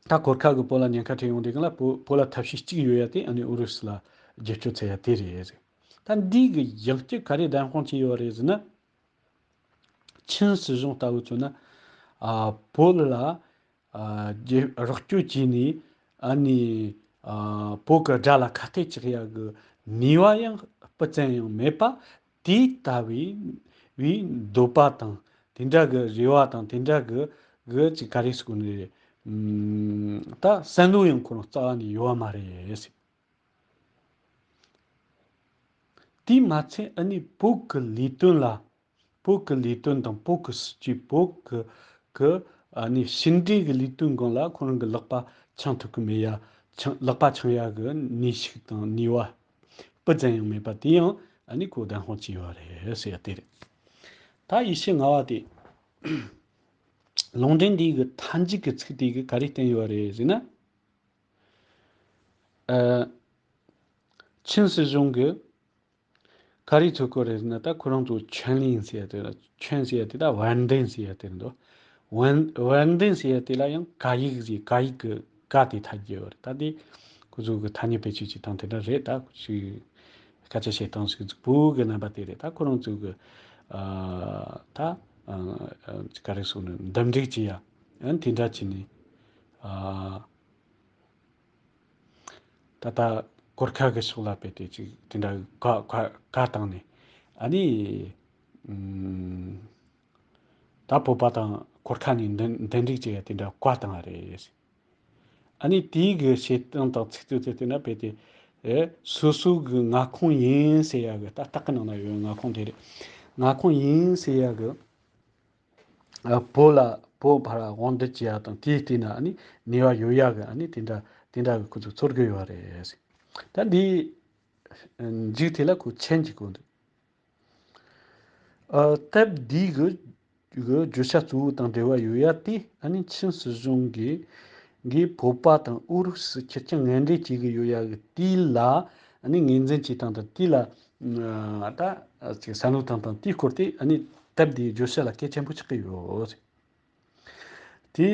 ད་གོར་ཁ་གིས་བོད་ལ་ཉེན་ཁ་འཕྲད་ཡོང་དུས་སྒང་ལ་བོད་བོད་ལ་ཐབས་ཤེས་གཅིག་ཡོད་ཡ་དེ་ཨ་ནི་ཨུ་རུ་སུ་ལ་རྒྱབ་སྐྱོར་འཚོལ་ཡ་དེ་རེད། ད་འདི་གི་ཡང་སྐྱར་ག་རེ་བདེན་དཔང་བྱས་ཡོད་རེད་ཟེར་ན། ཆིན་སྲིད་གཞུང་ལྟ་བུ་བྱས་ན་ཨ་བོད་ལ་ཨ་རྒྱབ་རོགས་སྐྱོར་བྱས་ནས་ཨ་ནི་ཨ་བོད་ཀྱི་དགྲ་ལ་ཁ་གཏད་གཅོག་ཡ་གི་ནུས་པ་ཡང་སྤུ་ཙམ་ཡང་མེད་པ། དེ་ལྟ་བུའི་བའི་འདོད་པ་དང་དེ་འདྲ་གི་རེ་བ་དང་དེ་འདྲ་གི་གི་ཅིག་ག་རེ་ཟེར་དགོས་ནི་རེད། ཨུམ་ད་བསམ་བློ་ཡང་ཁོ་རང་རྩ་བ་ནས་ཡོད་པ་མ་རེད་ཟེར། དེས་མ་ཚད་ཨ་ནི་བོད་ཀྱི་ལས་དོན་ལ། བོད་ཀྱི་ལས་དོན་དང་བོད་ཀྱི་སྲིད་ཇུས་བོད་ཀྱི་གི་ཨ་ནི་ཕྱི་འབྲེལ་གྱི་ལས་དོན་སྒང་ལ་ཁོ་རང་གི་ལག་པ་འཆང་ཐུབ་ཀྱི་མེད་ཡ། འཆང་ལག་པ་འཆང་ཡ་གི་ནུས་ཤུགས་དང་ནུས་པ་སྤུ་ཙམ་ཡང་མེད་པ་དེ་ཡང་ཨ་ནི་ཁོས་བདེན་དཔང་བྱས་ཡོད་རེད་ཟེར་ཡ་དེ་རེད། ད་ཡེ་ཤུ་ལྔ་བ་དེ། ལུང་འདྲེན་འདི་གི་མཐའ་མཇུག་གི་ཚིག་དེ་གིས་ག་རེ་བསྟན་ཡོད་རེད་ཟེར་ན། ཨ། ཆིན་སྲིད་གཞུང་གིས་ག་རེ་ཚོད་དགོས་རེད་ཟེར་ན། ད་ཁོ་རང་ཚོ་ཆོན་ལིང་ཟེར་ཡ་དེ་ལ། ཆོན་ཟེར་ཡ་དེ་ད་ཝན་ཏེན་ཟེར་ཡ་དེ་རེད་འདུག་ཝན་ཝན་ཏེན་ཟེར་ཡ་དེ་ལ་ཡང་ག་ཡིག་ཟེར། ག་ཡིག་གི་ག་དེ་ཐ་སྙད་ཡོད་རེད། ད་དེ་ཁོ་ཚོ་གི་ཐ་སྙད་བེད་སྤྱོད་བྱེད་སྟངས་དེ་འདྲ་རེད། ད་ཁོ་ཚོའི་སྐད་ཆ་བཤད་སྟངས་ཤིག་བོད་གི་རྣམ་པ་དེ་རེད། ད་ཁོ་རང་ཚོ་གི་ཨ་ད་ཨ་ག་རེ་ཟེར་ན། འདུམ་འགྲིག་བྱེད་ཡ་ཨ་དེ་འདྲ་བྱས་ནས་ཨ། ད་ལྟ་གོར་ཁ་གི་ཕྱོགས་ལ་རྦད་དེ་ཅིག་དེ་འདྲ་བཀའ་བཀའ་བཀའ་བཏང་ནས་ཨ་ནི་ཨུམ་ད་བོད་པ་དང་གོར་ཁ་གཉིས་འདུམ་འདུམ་འགྲིག་བྱེད་ཡ་དེ་འདྲ་བཀའ་བཏང་བ་རེད། ཨ་ནི་དེའི་གི་བྱེད་སྟངས་དང་ཚིག་ཚིག་ཚིག་དེ་ན་རྦད་དེ་ཨེ་སོ་སོ་གི་མངའ་ཁོངས་ཡིན་ཟེར་ཡ་གི། ད་སྟག་གི་ནང་ན་ཡོད་མངའ་ཁོངས་དེ་རེད། མངའ་ཁོངས་ཡིན་ཟེར་ཡ་གི། ཨ་བོད་ལ་བོད་ཕར་དབང་སྡུད་བྱེད་ཡ་དང་དེའི་སྟེང་ན་ཨ་ནི་ནུས་པ་ཡོད་ཡ་གི་ཨ་ནི་དེ་འདྲ་དེ་འདྲ་གི་ཁོ་ཚོ་ཚོར་གི་ཡོད་རེད། ད་འདི་མཇུག་དེ་ལ་ཁོས་མཆན་གཅིག་བཀོད་འདུག་ཨ་དེབ་འདི་གི་གི་བརྗོད་བྱ་གཙོ་བོ་དང་འབྲེལ་བ་ཡོད་ཡ་དེ་ཨ་ནི་ཆིན་སྲིད་གཞུང་གིས་གིས་བོད་པ་དང་ཨུ་རུ་སུ་ཁེར་རྐྱང་ངན་འབྲེལ་བྱེད་གི་ཡོད་ཡ་གི་དེ་ལ་ཨ་ནི་ངོས་འཛིན་བྱེད་སྟངས་དང་དེ་ལ་ཨ་ད་ཅིག་བསམ་བློ་བཏང་སྟངས་དེའི་སྐོར་དེ་ཨ་ནི་དེབ་འདིའི་བརྗོད་བྱ་ལ་གལ་ཆེན་པོ་ཆགས་ཀྱི་ཡོད། དེ་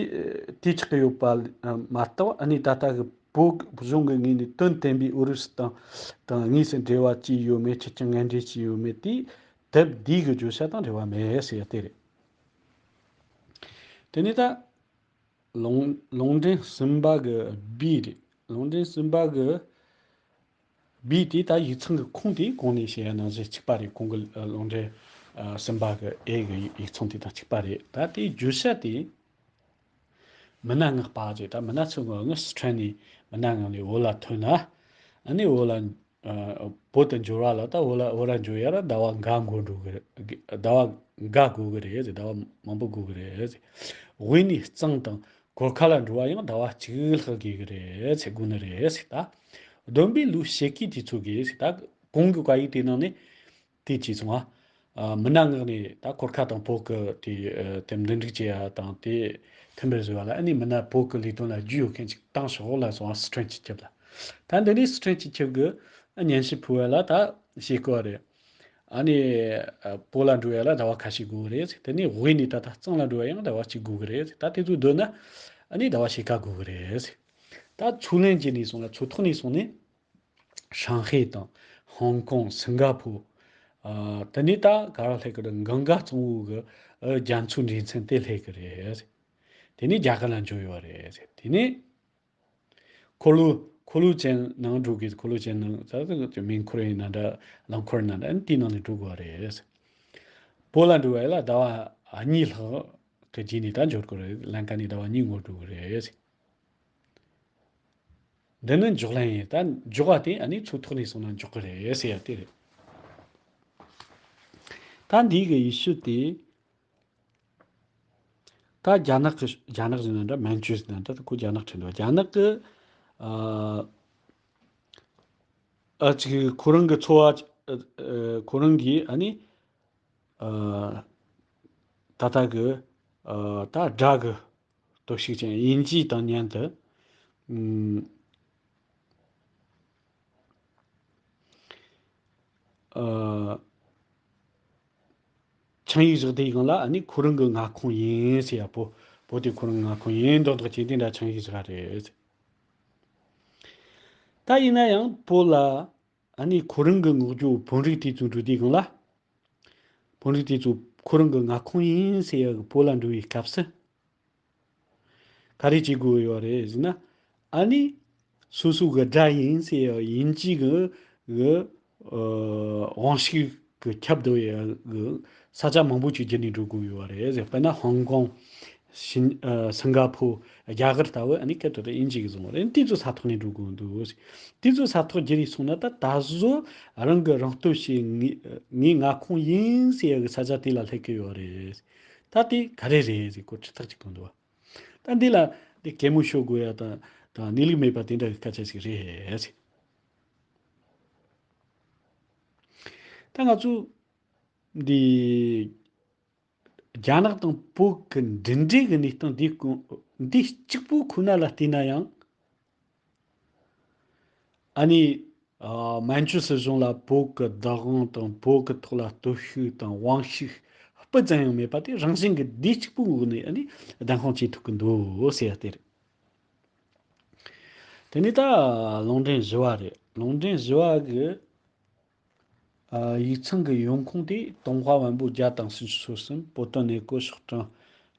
དེ་ཆགས་ཀྱི་ཡོད་པ་མ་གཏོགས་ཨ་ནི་ད་ལྟ་གི་བོད་གཞུང་གི་ངོས་ནས་དོན་བསྟན་པའི་ཨུ་རུ་སུ་དང་དང་དངོས་སུ་འབྲེལ་བ་བཅས་ཡོད་མེད། ཁེར་རྐྱང་ངན་འབྲེལ་བྱས་ཡོད་མེད་དེ་དེབ་འདི་གི་བརྗོད་བྱ་དང་འབྲེལ་བ་མེད་ཟེར་ཡ་དེ་རེད། དེ་ནས་ད་ལུང་ལུང་འདྲེན་གསུམ་པ་གི་B་རེད། ལུང་འདྲེན་གསུམ་པ་གི་B་དེ་ད་ཡིག་ཚང་གི་ཁུངས་དེ་གོང་ནས་བཤད་ཡ་ནང་བཞིན་གཅིག་པ་རེད། གོང་གི་ཨ་ལུང་འདྲེན་ཨ་གསུམ་པ་གི་A་གི་ཡིག་ཚང་དེ་དང་གཅིག་པ་རེད། ད་དེའི་བརྗོད་བྱ་དེ་མི་སྣ་མངགས་པ་ཟེར། ད་མི་སྣ་ཚོ་ངོ་ངོ་སི་ཁྲོན་ནས་མི་སྣ་མངགས་ནས་བོད་ལ་ཐོན་ན་ཨ་ནི་བོད་ལ་ཨ་བོད་དུ་འབྱོར་བ་ལ་ད་བོད་ལ་བོད་ལ་འབྱོར་ཡ་ལ་ཟླ་བ་འགའ་འགོར་འགྲོ་གི་རེད། ཟླ་བ་འགའ་དགོས་གི་རེད་ཟེར། ཟླ་བ་མང་པོ་དགོས་གི་རེད་ཟེར། དབུས་ནས་གཙང་དང་གོར་ཁ་ལ་འགྲོ་བ་ཡང་ཟླ་བ་གཅིག་ལྷག་དགོས་གི་རེད་ཟེར། དགོས་ནི་རེད་ཟེར། ད་བསྡོམས་པས་ལོ་ཕྱེད་ཀའི་དུས་ཚོད་དགོས་ཟེར། ད་གོང་གི་བཀའ་ཡིག་དེ་ནང་ནས་དེ་བྱས་སོང་ང་། ཨ་མི་སྣ་མངགས་ནས་ད་གོར་ཁ་དང་བོད་ཀྱི་དེ་ཨ་དེ་འདུམ་འགྲིག་བྱེད་ཡ་དང་དེ་མཐུན་པར་བཟོ་བ་ལ་ཨ་ནི་མི་སྣ་བོད་ཀྱི་ལས་དོན་ལ་རྒྱུས་ཡོད་མཁན་ཅིག་བཏང་ཤོག་ལབ་སོང་ང་། སི་ཁྲོན་སྤྱི་ཁྱབ་ལ། ད་འདི་ནས་སི་ཁྲོན་སྤྱི་ཁྱབ་ཀྱིས་ཨ་སྙན་ཞུ་ཕུལ་བ་ལ་ད་བྱེད་དགོས་པ་རེད། ཨ་ནི་ཨ་བོད་ལ་འགྲོ་ཡ་ལ་ཟླ་བ་ཁ་ཤས་དགོས་ཀྱི་རེད་ཟེར། དེ་ནས་དབུས་ནས་ད་ལྟ་གཙང་ལ་འགྲོ་ཡ་ཡང་ཟླ་བ་གཅིག་དགོས་ཀྱི་རེད་ཟེར། ད་དེ་ཚོ་བསྡོམས་ན་ཨ་ནི་ཟླ་བ་ཕྱེད་ཀ་དགོས་ཀྱི་རེད་ཟེར། ད་མཚོ་གླིང་བརྒྱུད་ནས་སོང་ན། མཚོ་ཐོག་ནས་སོང་ནས། ཧྲང་ཧའེ་དང་ཧོང་ཀོང་། སིང་ག་ཕོར། ཨ། དེ་ནས་ད་ག་ར་སླེབས་ཀྱི་རེད། གངྒཱ་གཙང་བོ་གི་ཨ་རྒྱ་མཚོའི་འདྲེས་མཚམས་དེ་སླེབས་ཀྱི་རེད། དེ་ནས་རྒྱ་གར་ལ་འབྱོར་ཡོད་རེད། དེ་ནས་འཁོར་ལོ་འཁོར་ལོ་ཅན་ནང་འགྲོ་དགོས། འཁོར་ལོ་ཅན་ནང་ད་མེ་འཁོར་ཡིན་ན་འདྲ། རླངས་འཁོར་ཡིན་ན་འདྲ། དེའི་ནང་ནས་འགྲོ་དགོས་པ་རེད། བོད་ལ་འགྲོ་བ་ལ་ཟླ་བ་གཉིས་ལྷག་གི་རྗེས་ནས་ད་འབྱོར་དགོས་རེད། ལམ་ཁ་ནས་ཟླ་བ་གཉིས་འགོར་འགྲོ་གི་རེད། འདི་ནི་འཇོག་ལན་ཡིན། ད་འཇོག་པ་དེ་ཨ་ནི་ཚོད་ཐོག་ནས་སོང་ན་འཇོག་གི་རེད་ཟེར་ཡ་དེ་རེད། ད་འདི་གི་ཡེ་ཤུ་དེ། ད་རྒྱ་ནག་གི་རྒྱ་ནག་ཟེར་ན་འདྲ། མན་ཇུ་ཟེར་ན་འདྲ། ད་ཁོ་རྒྱ་ནག་ཁྲིད་འདུག་རྒྱ་ནག་གི་ཨ་ཨ་ཅིག་ཁོ་རང་གི་འཚོ་བ་ཨ་ཨ་ཁོ་རང་གི་ཨ་ནི་ཨ་ད་ལྟ་གི་ཨ་ད་དགྲ་གི་གཏོར་བཤིག་ཅན་དབྱིན་ཇི་དང་མཉམ་དུ་ཨ་ཨ་ཆིངས་ཡིག་བཞག་དེའི་སྒང་ལ་ཨ་ནི་ཁོ་རང་གི་མངའ་ཁོངས་ཡིན་ཟེར་ཡ། བོད་བོད་དེ་ཁོ་རང་མངའ་ཁོངས་ཡིན་མདོག་མདོག་བྱས་དེ་འདྲ་ཆིངས་ཡིག་བཞག་རེད། ད་ཡིན་ན་ཡང་བོད་ལ་ཨ་ནི་ཁོ་རང་གི་ངོ་རྒོལ་བོད་རིགས་དེ་ཚོ་འགྲོ་དུས་སྒང་ལ། བོད་རིགས་དེ་ཚོ་ཁོ་རང་གི་མངའ་ཁོངས་ཡིན་ཟེར་ཡ་གི་བོད་ལ་འགྲོ་བའི་སྐབས་སུ། ག་རེ་བྱེད་དགོས་ཡོད་རེད་ཟེར་ན། ཨ་ནི་སོ་སོ་གི་དགྲ་ཡིན་ཟེར་ཡ་དབྱིན་ཇི་གི་གི་ཨ་དབང་ཤུགས་གི་ཁྱབ་བསྡད་ཡ་གི་ས་ཆ་མང་པོ་ཅིག་བརྒྱུད་ནས་འགྲོ་དགོས་ཡོད་རེད་ཟེར། དཔེར་ན་ཧོང་ཀོང་། ཤིན་ཨ་སིང་ག་ཕོར། རྒྱ་གར་ལྟ་བུ་ཨ་ནི་སྐད་དོད་དབྱིན་ཇི་གིས་བཟུང་བ་རེད། དེ་ཚོ་ས་ཐོག་ནས་འགྲོ་དགོས་འདུག་དེ་ཚོ་ས་ཐོག་བརྒྱུད་ནས་སོང་ན་ད་ད་གཟོད་རང་གི་རང་སྟོབས་ཤིག་ངའི་ངའི་མངའ་ཁོངས་ཡིན་ཟེར་ཡ་གི་ས་ཆ་དེ་ལ་སླེབས་ཀྱི་ཡོད་རེད། ད་དེ་ག་རེ་རེད་ཟེར་ཁོ་ཁྲི་ཐག་གཅོད་གི་འདུག་ད་འདི་ལ་འདི་གད་མོ་ཤོར་དགོས་ཡ་དང་དང་གནས་ལུགས་མེད་པ་དེ་འདྲ་གི་སྐད་ཆ་ཞིག་རེད། ད་ང་ཚོ་འདི་རྒྱ་ནག་དང་བོད་ཀྱི་འབྲེལ་འདྲིས་ཀྱི་གནས་སྟངས་འདི་ཀུན་འདི་གཅིག་པུ་ཁོ་ན་ལ་བལྟས་ན་ཡང་ཨ་ནི་ཨ་མན་ཇུ་སྲིད་གཞུང་ལ་བོད་ཀྱི་བདག་དབང་དང་བོད་ཀྱི་ཐོག་ལ་སྟོབས་ཤུགས་དང་དབང་ཤུགས་སྤུ་ཙམ་ཡང་མེད་པ་དེ་རང་བཞིན་གྱི་འདི་གཅིག་པུའི་འོག་ནས་ཨ་ནི་བདེན་དཔང་བྱེད་ཐུབ་ཀྱི་འདུག་ཟེར་ཡ་དེ་རེད། དེ་ནས་ད་ལུང་འདྲེན་བཞི་བ་རེད། ལུང་འདྲེན་བཞི་བ་གི་ཨ་ཡིག་ཚང་གི་ཡོང་ཁུངས་དེ་ཏུང་ཧྭ་བོན་པོ་བརྒྱ་དང་སུམ་ཅུ་སོ་གསུམ། པོ་ཏོ་གནས་སྐོར་ཤོག་གྲངས་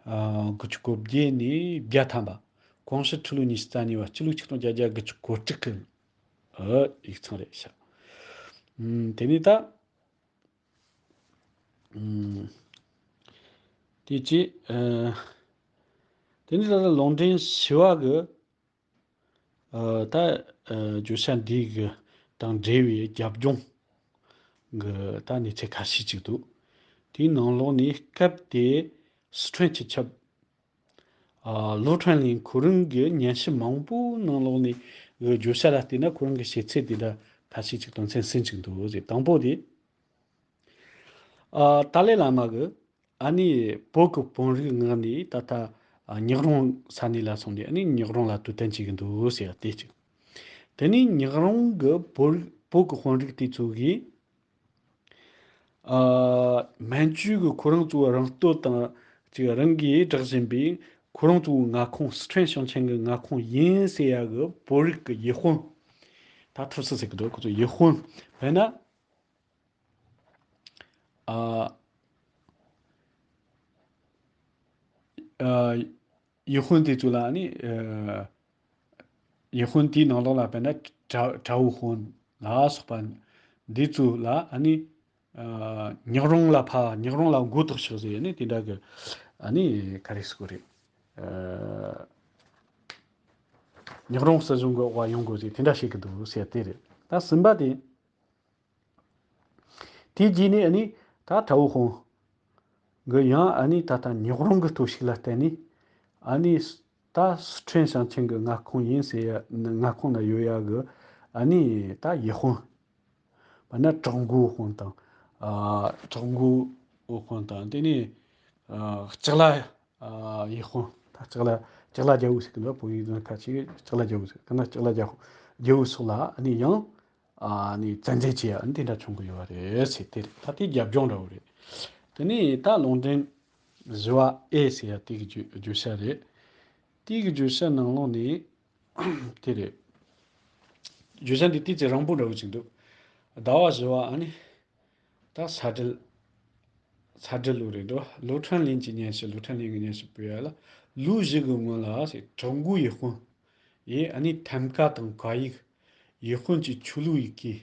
ཨ་དགུ་བཅུ་གོ་བརྒྱད་ནས་བརྒྱ་ཐམ་པ། ཀོང་ཞི་ཁྲི་ལོ་ཉི་ཤུ་རྩ་གཉིས་པ། སྤྱི་ལོ་ཆིག་སྟོང་བརྒྱད་བརྒྱ་དགུ་བཅུ་གོ་དྲུག་གི་ཨ་ཡིག་ཚང་རེད་ཤག་ཨུམ། དེ་ནས་ད་ཨུམ། དེ་རྗེས་ཨ་དེ་ནས་ད་ལྟ་ལུང་འདྲེན་བཞི་བ་གི་ཨ་ད་ཨ་བརྗོད་བྱ་འདི་གི་དང་འབྲེལ་བའི་རྒྱབ་ལྗོངས་གི་ད་གནས་ཚུལ་ཁ་ཤས་ཅིག་འདུག་དེའི་ནང་ལོགས་ནས་སྐབས་དེ་སི་ཁྲོན་སྤྱི་ཁྱབ་ཨ་ལོ་ཁྲོན་ལིན་ཁོ་རང་གི་སྙན་ཞུ་མང་པོའི་ནང་ལོགས་ནས་གི་བརྗོད་བྱ་ལ་བལྟས་ན་ཁོ་རང་གི་ཤེས་ཚད་དེ་འདྲ་ཁ་ཤས་ཅིག་དོན་ཚན་གསུམ་ཅིག་འདུག་ཟེར། དང་པོ་དེ་ཨ་ཏཱ་ལའི་བླ་མ་གི་ཨ་ནི་བོད་ཀྱི་བོན་རིགས་ངག་ནས་ད་ལྟ་ཨ་ཉག་རོང་ས་གནས་ལ་སོང་ནས་ཨ་ནི་ཉག་རོང་ལ་དུས་སྟོན་བྱེད་ཀྱི་འདུག་ཟེར་བ་དེ་གཅིག་དེ་ནས་ཉག་རོང་གི་བོད་རིགས་བོད་ཀྱི་དཔོན་རིགས་དེ་ཚོ་གིས་ཨ་མན་ཇུ་གི་ཁོ་རང་ཚོའི་རང་སྟོབས་དང་གཅིག་རང་གིས་བསྒྲགས་བཞིན་པའི་ཁོ་རང་ཚོའི་མངའ་ཁོངས་སི་ཁྲོན་ཞིང་ཆེན་གྱི་མངའ་ཁོངས་ཡིན་ཟེར་ཡ་གི་བོད་རིགས་ཀྱི་ཡུལ་དཔོན། ད་ཐུབ་སི་ཟེར་གི་འདུག་ཁོ་ཚོ་ཡུལ་དཔོན་དཔེར་ན། ཨ་ཨ་ཡུལ་དཔོན་དེ་ཚོ་ལ་ཨ་ནི་ཨ་ཡུལ་དཔོན་དེའི་ནང་ལོགས་ལ་དཔེར་ན་གྲྭ་གྲྭ་བོ་དཔོན་ལ་སོགས་པ་འདི་ཚོ་ལ་ཨ་ནི་ཨ་ཉག་རོང་ལ་ཕ་ཉག་རོང་ལ་མགོ་བཏགས་ཤོག་ཟེར་ནས་དེ་འདྲ་གི་ཨ་ནི་ག་རེ་ཟེར་དགོས་རེད། ཨ་ཉག་རོང་སྲིད་གཞུང་གི་འོག་ཡོང་དགོས་ཟེར་དེ་འདྲ་བཤད་གི་འདུག་ཟེར་དེ་རེད། ད་གསུམ་པ་དེ། དེའི་རྗེས་ནས་ཨ་ནི་ད་གྲྭ་བོ་དཔོན་གྱིས་ཡང་ཨ་ནི་ད་ལྟ་ཉག་རོང་གི་སྟོབས་ཤུགས་ལ་བརྟེན་ནས་ཨ་ནི་ད་སི་ཁྲོན་ཞིང་ཆེན་གྱི་མངའ་ཁོངས་ཡིན་ཟེར་ཡ་མངའ་ཁོངས་ན་ཡོད་ཡ་གི་ཨ་ནི་ད་ཡུལ་དཔོན། དཔེར་ན་བྲག་འགོའི་དཔོན་དང་། ཨ་བྲག་འགོའི་དཔོན་དང་དེ་ནས་ཨ་ལྕགས་ལ་ཨ་ཡུལ་དཔོན། ད་ལྕགས་ལ་ལྕགས་ལ་རྒྱལ་པོ་ཟེར་གི་འདུག་བོད་ཡིག་ནང་ཁ་ཅིག་ལྕགས་ལ་རྒྱལ་པོ་ཟེར་གི་ན། ལྕགས་ལ་རྒྱལ་པོ་རྒྱལ་པོ་སོགས་ལ་ཨ་ནི་ཡང་ཨ་ནི་བཙན་འཛུལ་བྱས་ཨ་ནི་དེ་འདྲ་བྱུང་གི་ཡོད་རེད་ཟེར། དེ་རེད། ད་དེ་རྒྱབ་ལྗོངས་འདྲ་བོ་རེད། དེ་ནས་ད་ལུང་འདྲེན་བཞི་བ་ཨེ་ཟེར་ཡ་དེ་གི་བརྗོད་བརྗོད་བྱ་རེད། དེ་གི་བརྗོད་བྱ་ནང་ལོགས་ནས་དེ་རེད། བརྗོད་བྱ་འདི་ཏོག་ཙམ་རིང་པོ་འདྲ་བོ་ཅིག་འདུག་ཟླ་བ་བཞི་བ་ཨ་ནི། ད་ས་འབྲེལ། ས་འབྲེལ་ལོ་རེད་འགྲོ། ལོ་ཁྲང་ལིན་གྱི་སྙན་ཞུ། ལོ་ཁྲང་ལིན་གྱི་སྙན་ཞུ་བོད་ཡ་ལ། ལོ་བཞི་གི་སྔོན་ལ་ཟེར། ཀྲུང་གོའི་ཡུལ་དཔོན་ཡིས་ཨ་ནི་ཐམ་ཀ་དང་བཀའ་ཡིག་ཡུལ་དཔོན་གྱི་ཆོས་ལུགས་ཡི་གེ།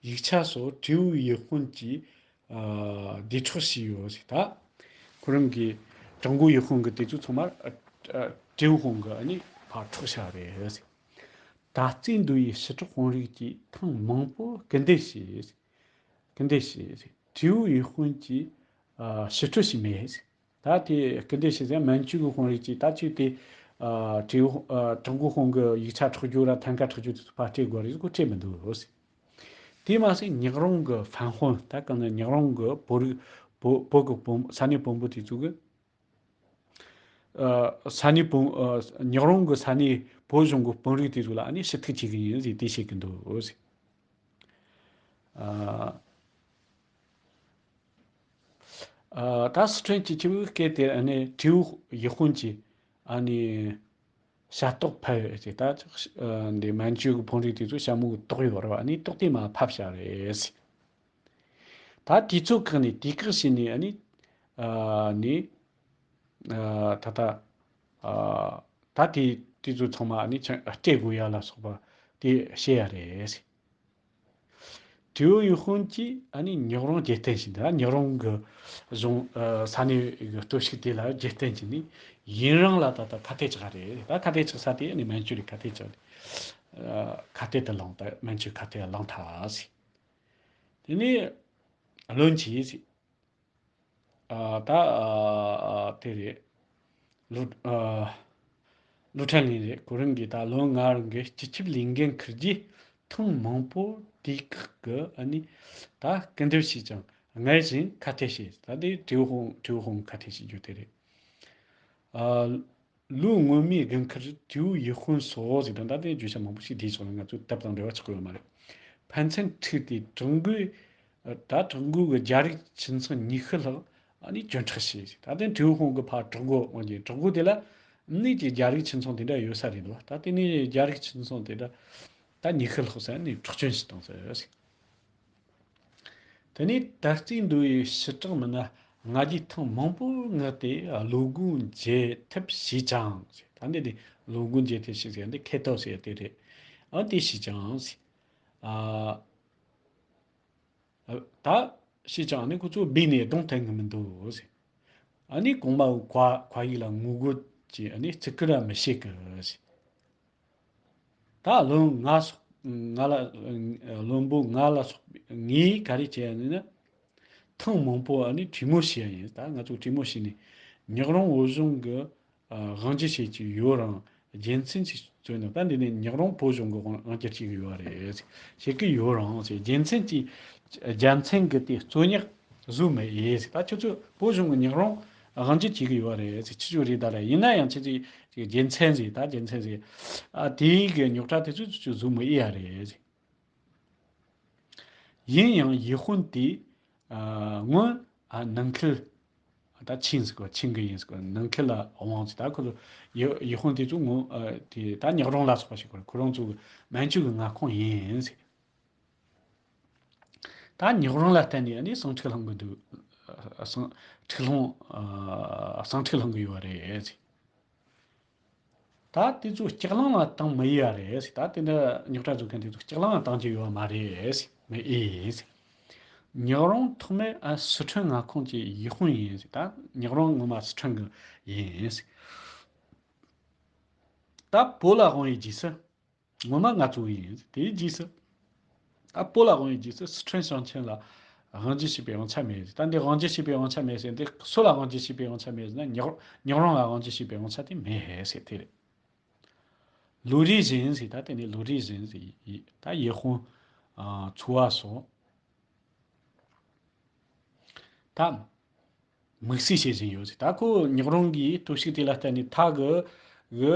ཡིག་ཆ་སོགས་ཀྲེའུ་ཡུལ་དཔོན་གྱིས་ཨ་བསྡུས་འཕྲོག་བྱས་ཡོད་ཟེར། ད་ཁོ་རང་གིས་ཀྲུང་གོའི་ཡུལ་དཔོན་གྱི་དེ་ཚོ་ཚང་མ་ཨ་ཨ་ཀྲེའུ་དཔོན་གྱིས་ཨ་ནི་ཕར་འཕྲོག་བཞག་རེད་ཟེར། ད་རྩིས་འདུ་ཡི་ཞི་དྲག་དཔོན་རིགས་ཀྱིས་ཐེངས་མང་པོ་སྐུལ་འདེད་བྱས། སྐུལ་འདེད་བྱས། ཀྲེའུ་ཡུལ་དཔོན་གྱིས་ཨ་ཕྱིར་སྤྲོད་བྱས་མེད། ད་དེ་སྐུལ་འདེད་བྱས་ཟེར། མན་ཇུ་གི་དཔོན་རིགས་ཀྱིས་ད་ཅིག་དེ་ཨ་ཀྲེའུ་ཨ་ཀྲུང་གོ་དཔོན་གྱི་ཡིག་ཆ་འཕྲོག་རྒྱུ་ར་ཐང་ཀ་འཕྲོག་རྒྱུ་དེ་ཚོ་ཕར་སྤྲད་དགོས་རེད་ཟེར། ཁོ་སྤྲད་མི་འདུག་ཟེར། དེ་མ་ཟད་ཉག་རོང་གི་ཧྥན་ཧོན། ད་གང་ན་ཉག་རོང་གི་བོད་རིགས་བོད་བོད་ཀྱི་བོན། ས་གནས་བོན་པོ་དེ་ཚོ་གི་ཨ་ས་གནས་བོན། ཨ་ཉག་རོང་གི་ས་གནས་བོད་གཞུང་གི་བོན་རིགས་དེ་ཚོ་ལ་ཨ་ནི་ཞུ་གཏུག་བྱེད་ཀྱི་ཡིན་ཟེར་དེ་བཤད་ཀྱི་འདུག་ཟེར། ཨ་ཨ་ད་སི་ཁྲོན་གྱི་ཆེ་བོའི་སྐད་དེ་ཨ་ནི་ཀྲེའུ་ཡུལ་དཔོན་གྱིས་ཨ་ནི་ཤ་སྟག་ཕབ་ཡོད་ཟེར། ད་ཨ་འདི་མན་ཇུ་གི་བོན་རིགས་དེ་ཚོ་ཞྭ་མོ་གི་ཏོག་ཡོད་རེད་བ། ཨ་ནི་ཏོག་དེ་མར་ཕབ་བཞག་རེད་ཟེར། ད་དུས་ཚོད་བཀག་ནས་དུས་བཀག་བྱས་ནས་ཨ་ནི་ཨ་ནི་ཨ་ད་ལྟ་ཨ་ད་དེ་དུས་ཚོད་ཚང་མ་ཨ་ནི་ཆ་སྤྲད་དགོས་ཡ་ལ་སོགས་པ་དེ་བཤད་ཡ་རེད། ཀྲེའུ་ཡུལ་དཔོན་གྱིས་ཨ་ནི་ཉག་རོང་རྒྱལ་བསྟན་ཞིག་འདི་ཉག་རོང་གི་གཞུང་ཨ་ས་གནས་གི་སྟོབས་ཤུགས་དེ་ལ་རྒྱལ་བསྟན་བྱས་ནས་ཡུན་རིང་ལ་ད་ལྟ་ཁ་གཏད་བཅག་རེད། ད་ཁ་གཏད་བཅག་ས་དེ་ཨ་ནི་མན་ཇུ་རེད། ཁ་གཏད་བཅག་ཨ་ཁ་གཏད་དུ་ལངས། ད་མན་ཇུ་ཁ་གཏད་ལངས་ཐལ་ཟེར། དེ་ནས་བློན་ཆེན་ཟེར། ཨ་ད་ཨ་དེ་རེད། ལུ་ཨ་ལུ་ཁྲན་ལིན་རེད། ཁོ་རང་གིས་ད་ལོ་ལྔ་རིང་གི་སྤྱི་ཁྱབ་ལས་འགན་འཁུར་རྗེས་ཐེངས་མང་པོ་དུས་བཀག་གི་ཨ་ནི་ད་སྐུལ་འདེད་བྱས་ཀྱང་སྔར་བཞིན་ཁ་གཏད་བྱས། ད་དེ་ཀྲེའུ་དཔོན་ཀྲེའུ་དཔོན་ཁ་གཏད་བྱེད་རྒྱུ་དེ་རེད། ཨ་ལོ་སྔོན་མའི་དགུན་ཁར་ཀྲེའུ་ཡུལ་དཔོན་སོགས་ཟེར་དང་། ད་ལྟའི་བརྗོད་བྱ་མང་པོ་ཞིག་བསྡུས་སོང་ན་ང་ཚོའི་དེབ་དང་འབྲེལ་བ་ཆགས་ཀྱི་ཡོད་མ་རེད། ཕན་ཚུན་འཁྲུག་སྟེ་ཀྲུང་གོའི་ད་ཀྲུང་གོ་གི་རྒྱ་རིགས་ཁྱིམ་ཚང་ཉི་ཤུ་ལྷག་ཨ་ནི་གྱེན་འཕྲད་བྱས་ཟེར། ད་ལྟའི་ཀྲེའུ་དཔོན་གྱིས་ཕར་གྲོགས་པོ་འོང་གི་གྲོགས་པོ་དེ་ལ་ནས་ཀྱི་རྒྱ་རིགས་ཁྱིམ་ཚང་དེ་འདྲ་ཡོད་ས་རེད་འདུག་ད་དེ་ནས་རྒྱ་རིགས་ཁྱིམ་ཚང་དེ་འདྲ་ད་ཉི་ཤུ་ལྷག་ཙམ་ནས་འཕྲོག་བཅོམ་བྱས་བཏང་ཟེར། དེ་ནས་ད་རྩིས་འདུ་བའི་ཞི་དྲག་མི་སྣ་ང་རྒྱལ་ཐེངས་མང་པོར་མངགས་ཏེ་བློ་སྒོ་འབྱེད་ཐབས་བྱས་ཀྱང་། ད་འདི་ནི་བློ་སྒོ་འབྱེད་ཐབས་བྱས་ཟེར་འདི་ཁེ་ཏོ་ཟེར་དེ་རེད། ཨ་དེ་བྱས་ཀྱང་ཟེར། ཨ་ད་བྱས་ཀྱང་ནི་ཁོ་ཚོ་སྦས་ནས་གདོང་ཐད་ཀྱི་མི་འདུག་ཟེར། ཨ་ནི་གོང་མ་བཀའ་བཀའ་ཡིག་ལ་ངོ་རྒོལ་གྱིས་ཨ་ནི་བརྩི་བཀུར་ར་མི་བྱེད་ཀི་ཟེར། ད་བློན་ང་སོགས་ང་ལ་བློན་པོ་ང་ལ་སོགས་ངས་ག་རེ་བྱས་ཡ་ནི་ན། ཐེངས་མང་པོ་ཨ་ནི་གྲོས་མོལ་བྱས་ཡ་ཡིན། ད་ང་ཚོ་གྲོས་མོལ་བྱས་ནས་ཉག་རོང་བོད་གཞུང་གི་ཨ་དབང་སྒྱུར་བྱེད་ཀྱི་ཡོད་རུང་རྒྱལ་མཚན་ཅིག་བཙོན་ནས། ད་འདི་ནས་ཉག་རོང་བོད་གཞུང་གི་དབང་དབང་སྒྱུར་བྱེད་ཀྱི་ཡོད་རེད་བྱེད་ཀྱི་ཡོད་རུང་ཟེར། རྒྱལ་མཚན་གྱིས་རྒྱལ་མཚན་གྱི་དེ་རྩོད་ཉག་བཟོ་མི་ཡེ་ཟེར། ད་ཁྱོད་ཚོ་བོད་གཞུང་གི་ཉག་རོང་དབང་སྒྱུར་བྱེད་ཀྱི་ཡོད་རེད་ཟེར། ཁྱེད་ཚོ་རེད་ད་རེད། ཡིན་ན་ཡང་ཁྱེད་ཚོས་རྒྱལ་མཚན་ཟེར། ད་རྒྱལ་མཚན་ཟེར། ཨ་དེའི་གི་རྙོག་དྲ་དེ་ཚོ་ཁྱེད་ཚོས་བཟོ་མི་ཡེ་ཡ་རེད་ཟེར། ཡིན་ཡང་ཡུལ་དཔོན་དེ་ཨ་སྔོན་ཨ་ནང་ཁུལ་ད་ཆིན་ཟེར་གོ། ཆིན་གི་ཡིན་ཟེར་གོ། ནང་ཁུལ་ལ་དབང་ཟེར། ད་ཁོ་ཚོ་ཡུལ་ཡུལ་དཔོན་དེ་ཚོ་སྔོན་ཨ་དེ་ད་ཉག་རོང་ལ་སོགས་པ་ཞིག་གོ། ཁོ་རང་ཚོ་གི་མན་ཇུ་གི་མངའ་ཁོངས་ཡིན་ཟེར། ད་ཉག་རོང་ལ་བརྟེན་ནས་ནི་ཟིང་འཁྲུག་སློང་གི་འདུག་ཟིང་འཁྲུག་སློང་ཨ་ཟིང་འཁྲུག་སློང་གི་ཡོད་རེད་ཟེར། ད་དེ་ཚོ་ལྕགས་ལམ་ལ་བཏང་མི་ཡ་རེད་ཟེར། ད་དེ་འདྲ་རྙོག་དྲ་བཟོ་མཁན་དེ་ཚོ་ལྕགས་ལམ་ལ་བཏང་རྒྱུ་ཡོད་མ་རེད་ཟེར། མི་ཨེ་ཟེར། ཉག་རོང་ཐོག་མའི་ཨ་སི་ཁྲོན་མངའ་ཁོངས་ཀྱི་ཡུལ་དཔོན་ཡིན་ཟེར། ད་ཉག་རོང་ངོ་མ་སི་ཁྲོན་གི་ཡིན་ཟེར། ད་བོད་ལ་དབང་བའི་རྗེས་སུ། ངོ་མ་ང་ཚོ་ཡིན། དེའི་རྗེས་སུ། ད་བོད་ལ་དབང་བའི་རྗེས་སུ་སི་ཁྲོན་ཞིང་ཆེན་ལ་དབང་སྒྱུར་བྱས་པའི་དབང་ཆ་མེད། ད་འདི་དབང་སྒྱུར་བྱས་པའི་དབང་ཆ་མེད་ཟེར། འདི་སུ་ལ་དབང་སྒྱུར་བྱས་པའི་དབང་ཆ་མེད་ཟེར་ན། ཉག་ཉག་རོང་ལ་དབང་སྒྱུར་བྱས་པའི་དབང་ཆ་དེ་མེད་ཟེར་དེ་རེད། ལོ་རེ་བཞིན་ཟེར། ད་དེ་ནི་ལོ་རེ་བཞིན་ཟེར། ད་ཡུལ་དཔོན་ཚོ་བ་སོགས། ད་དམིགས་བསལ་བྱེད་བཞིན་ཡོད་ཟེར། ད་ཁོ་ཉག་རོང་གི་སྟོབས་ཤུགས་དེ་ལ་བརྟེན་ནས་ཐག་གི་གི་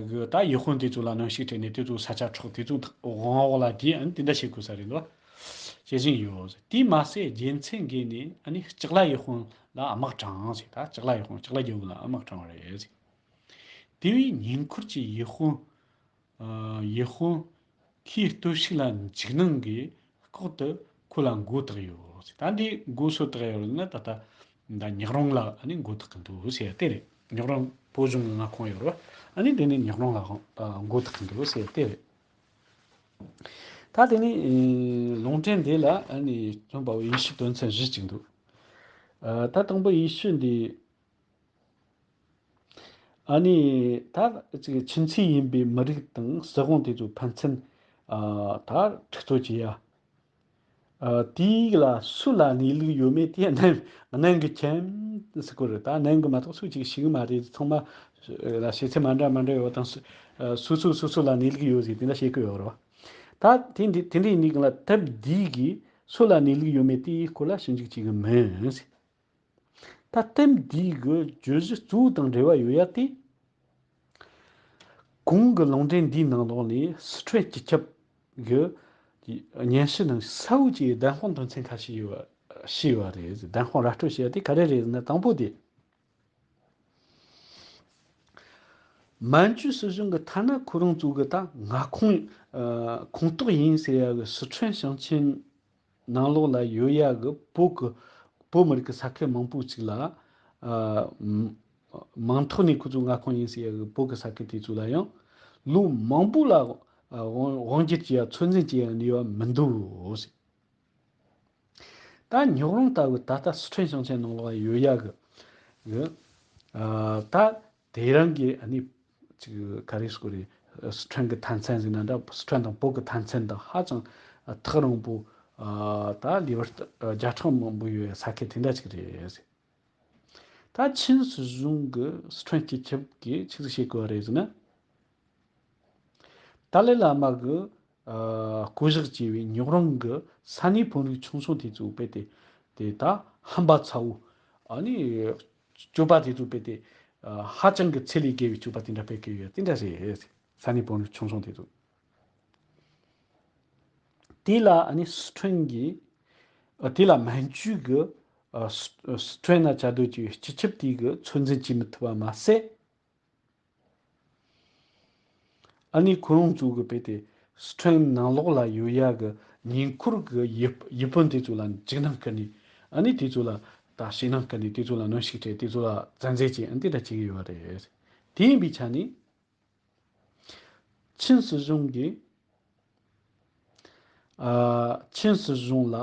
གི་ད་ཡུལ་དཔོན་དེ་ཚོ་ལ་གནོན་ཤུགས་སྤྲད་ནས་དེ་ཚོ་ས་ཆ་འཕྲོག་དེ་ཚོ་དབང་འོག་ལ་དེ་ཨ་ནི་དེ་འདྲ་བྱེད་དགོས་ས་རེད་འདུག་བྱེད་བཞིན་ཡོད་ཟེར། དེས་མ་ཟད་རྒྱལ་མཚན་བརྒལ་ནས་ཨ་ནི་ལྕགས་ལ་ཡུལ་དཔོན་ལ་དམག་དྲངས་ཟེར། ད་ལྕགས་ལ་ཡུལ་དཔོན་ལྕགས་ལ་རྒྱལ་པོ་ལ་དམག་དྲངས་པ་རེད་ཟེར། དེ་བས་ཉེ་འཁོར་གྱི་ཡུལ་དཔོན། ཨ་ཡུལ་དཔོན་ཁོའི་སྟོབས་ཤུགས་ལ་འཇིགས་སྣང་གིས་ལྐོག་ཏུ་ཁོ་ལ་མགོ་བཏགས་ཡོད། ད་འདི་མགོ་སོ་བཏགས་ཡོད་ན་ད་ལྟ་ད་ཉག་རོང་ལ་ཨ་ནི་མགོ་བཏགས་ཀྱི་འདུག་ཟེར་ཡ་དེ་རེད། ཉག་རོང་བོད་གཞུང་གི་མངའ་ཁོངས་ཡོད་རེད་བ། ཨ་ནི་དེ་ནི་ཉག་རོང་ལ་ཨ་མགོ་བཏགས་ཀྱི་འདུག་ཟེར་ཡ་དེ་རེད། ད་དེ་ནི་ཨེ་ལུང་འདྲེན་འདི་ལ་ཨ་ནི་རྩོམ་པ་པོ་ཡེ་ཤུ་དོན་ཚན་བཞི་ཅིག་འདུག་ཨ་ད་དང་པོ་ཡེ་ཤུ་འདི། ཨ་ནི་ད་ཅིག་ཁྱིམ་མཚེས་ཡིན་པའི་མི་རིགས་དང་སྲིད་དབང་དེ་ཚོའི་ཕན་ཚུན་ཨ་ད་འཁྲུག་རྩོད་བྱེད་ཡ། ཨ་དེའི་ལ་སུ་ལ་གནས་ལུགས་ཡོད་མེད་དེ་གནད་གནད་འགག་ཆེན་ཟེར་གོ་རེད། ད་གནད་འགག་མ་གཏོགས་སུ་ཅིག་ཤེས་གི་མ་རེད། ཚང་མ་ལ་བྱེད་ཚད་མ་འདྲ་མ་འདྲ་ཡོད་པ་དང་སུ་ཨ་སུ་སུ་སུ་སུ་ལ་གནས་ལུགས་ཡོད་ཟེར་དེ་འདྲ་བཤད་གི་ཡོད་རེད་བ། ད་དེ་འདི་དེ་འདྲའི་ནི་གང་ལ་དེབ་འདི་གིས་སུ་ལ་གནས་ལུགས་ཡོད་མེད་དེའི་སྐོར་ལ་ཞིབ་འཇུག་བྱེད་གི་མིན་ཟེར། ད་དེབ་འདིའི་གི་བརྗོད་གཞི་གཙོ་བོ་དང་འབྲེལ་བ་ཡོད་ཡ་དེ། གོང་གི་ལུང་འདྲེན་འདིའི་ནང་ལོགས་ནས་སི་ཁྲོན་སྤྱི་ཁྱབ་གི་སྙན་ཞུ་ནང་གསལ་བོ་ཅིག་བདེན་དཔང་དོན་ཚན་ཁ་ཤས་ཡོད་པ་ཤེས་པ་རེད། བདེན་དཔང་ར་སྤྲོད་བྱས་ཏེ་ག་རེ་རེད་ཟེར་ན། དང་པོ་དེ། མན་ཇུ་སྲིད་གཞུང་གི་ཐ་ན་ཁོ་རང་ཚོ་གི་ད་མངའ་ཁོངས་ཨ་ཁོངས་གཏོགས་ཡིན་ཟེར་ཡ་གི་སི་ཁྲོན་ཞིང་ཆེན་ནང་ལོགས་ལ་ཡོད་ཡ་གི་བོད་གི་བོད་མི་རིགས་ཀྱི་ས་ཁུལ་མང་པོ་ཅིག་ལ་ཨ་མ་མང་ཐོག་ནས་ཁོ་ཚོའི་མངའ་ཁོངས་ཡིན་ཟེར་ཡ་གི་བོད་གི་ས་ཁུལ་དེ་ཚོ་ལ་ཡང་ལོ་མང་པོ་ལ་ཨ་དབང་དབང་སྒྱུར་བྱེད་ཡ་ཚོད་འཛིན་བྱེད་ཡ་ནུས་པ་མི་འདུག་ཟེར། ད་ཉག་རོང་ལྟ་བུ་ད་ལྟ་སི་ཁྲོན་ཞིང་ཆེན་ནང་ལོགས་ཡོད་ཡ་གི་གི་ཨ་ད་དེ་རང་གི་ཨ་ནི་ཅིག་ག་རེ་ཟེར་དགོས་རེད། སི་ཁྲོན་གི་མཐའ་མཚམས་ཟེར་ན་འདྲ། སི་ཁྲོན་དང་བོད་གི་མཐའ་མཚམས་དང་ཧ་ཅང་ཐག་རིང་པོ་ཨ་ད་ལེ་བར་བརྒྱ་ཕྲག་མང་པོ་ཡོད་ཡ་ས་ཁུལ་དེ་འདྲ་ཅིག་རེད། ད་ཆིན་སྲིད་གཞུང་གི་སི་ཁྲོན་སྤྱི་ཁྱབ་ཀྱིས་ཆི་ཟིག་བྱེད་དགོས་པ་རེད་ཟེར་ན། ཏཱ་ལའི་བླ་མ་གི་ཨ་བསྐོ་གཞག་བྱས་པའི་ཉག་རོང་གི་ས་གནས་དཔོན་རིགས་ཆུང་ཆུང་དེ་ཚོ་རྦད་དེ་དེ་ད་ཧམ་པ་ཚ་བོ། ཨ་ནི་སྤྱོད་པ་དེ་ཚོ་རྦད་དེ་ཨ་ཧ་ཅང་གི་ཚད་ལས་བརྒལ་བའི་སྤྱོད་པ་དེ་འདྲ་སྤེལ་གི་ཡོད་དེ་འདྲ་རེད། ས་གནས་དཔོན་རིགས་ཆུང་ཆུང་དེ་ཚོ། དེ་ལ་ཨ་ནི་སི་ཁྲོན་གྱི་ཨ་དེ་ལ་མན་ཇུ་གི་ཨ་སི་སི་ཁྲོན་ན་བཅའ་སྡོད་ཀྱི་སྤྱི་ཁྱབ་དེ་གི་ཚོད་འཛིན་བྱེད་མི་ཐུབ་པ་མ་ཟད། ཨ་ནི་ཁོ་རང་ཚོ་གི་རྦད་དེ་སི་ཁྲོན་ནང་ལོགས་ལ་ཡོད་ཡ་གི་ཉེ་འཁོར་གི་ཡུལ་ཡུལ་དཔོན་དེ་ཚོ་ལ་འཇིགས་སྣང་སྐུལ་ནས། ཨ་ནི་དེ་ཚོ་ལ་ད་ཞེད་སྣང་སྐུལ་ནས། དེ་ཚོ་ལ་གནོན་ཤུགས་སྤྲད། དེ་ཚོ་ལ་བཙན་འཛུལ་བྱས། ཨ་ནི་དེ་འདྲ་བྱེད་ཀྱི་ཡོད་རེད། དེ་ཡིན་པའི་ཆ་ནས་ཆིན་སྲིད་གཞུང་གིས་ཨ་ཆིན་སྲིད་གཞུང་ལ་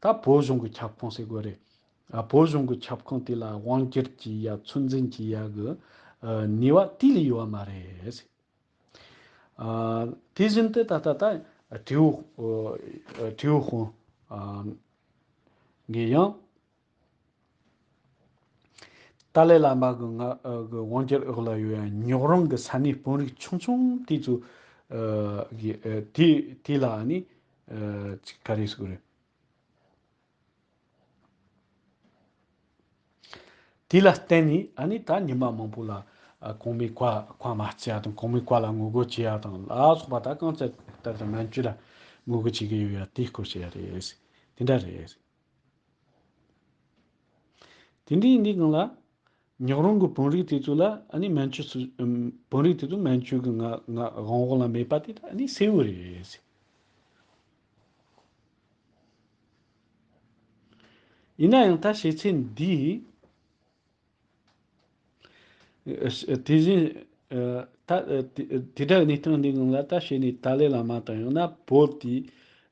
ད་བོད་གཞུང་གི་ཁྱབ་ཁོངས་ཟེར་དགོས་རེད། ཨ་བོད་གཞུང་གི་ཁྱབ་ཁོངས་དེ་ལ་དབང་སྒྱུར་བྱེད་ཡ་ཚོད་འཛིན་བྱེད་ཡ་གི་ཨ་ནུས་པ་དེ་ལས་ཡོད་པ་མ་རེད། ཨ་དེ་བཞིན་དུ་ད་ལྟ་ད་ཀྲེའུ་ཨ་ཀྲེའུ་ཧུང་ཨ་ངས་ཡང་ཏཱ་ལའི་བླ་མ་གི་ང་ཨ་གི་དབང་སྒྱུར་འོག་ལ་ཡོད་ཡ་ཉག་རོང་གི་ས་གནས་དཔོན་རིགས་ཆུང་ཆུང་དེ་ཚོ་ཨ་གི་ཨ་དེ་དེ་ལ་ཨ་ནི་ཨ་ཅིག་ག་རེ་ཟེར་དགོས་རེད། དེ་ལ་བརྟེན་ནས་ཨ་ནི་ད་ཉི་མ་མང་པོ་ལ་ཨ་གོང་མའི་བཀའ་བཀའ་མ་བརྩི་ཡ་དང་། གོང་མའི་བཀའ་ལ་ངོ་རྒོལ་བྱེད་ཡ་དང་ལ་སོགས་པ། ད་གང་ཅི་ལྟར་དུ་མན་ཇུ་ལ་ངོ་རྒོལ་བྱེད་ཀྱི་ཡོད་ཡ་དེ་སྐོར་བཤད་ཡ་རེད། དེ་འདྲ་རེད། དེ་འདྲའི་འདི་སྒང་ལ་ཉག་རོང་གི་དཔོན་རིགས་དེ་ཚོ་ལ་ཨ་ནི་མན་ཇུ་སུ་ཨམ་དཔོན་རིགས་དེ་ཚོ་མན་ཇུ་གི་ང་ང་དབང་འོག་ལ་མེད་པ་དེ་ད་ཨ་ནི་གསལ་བོ་རེད། ཡིན་ན་ཡང་ད་བྱེད་ཚད་འདི་ཨ་དེ་བཞིན་ཨ་ད་ཨ་དེ་དེ་འདྲ་གནས་སྟངས་འདི་སྒང་ལ་ད་བྱས་ནས་ཏཱ་ལའི་བླ་མ་དང་ཡང་ན་བོད་དེ་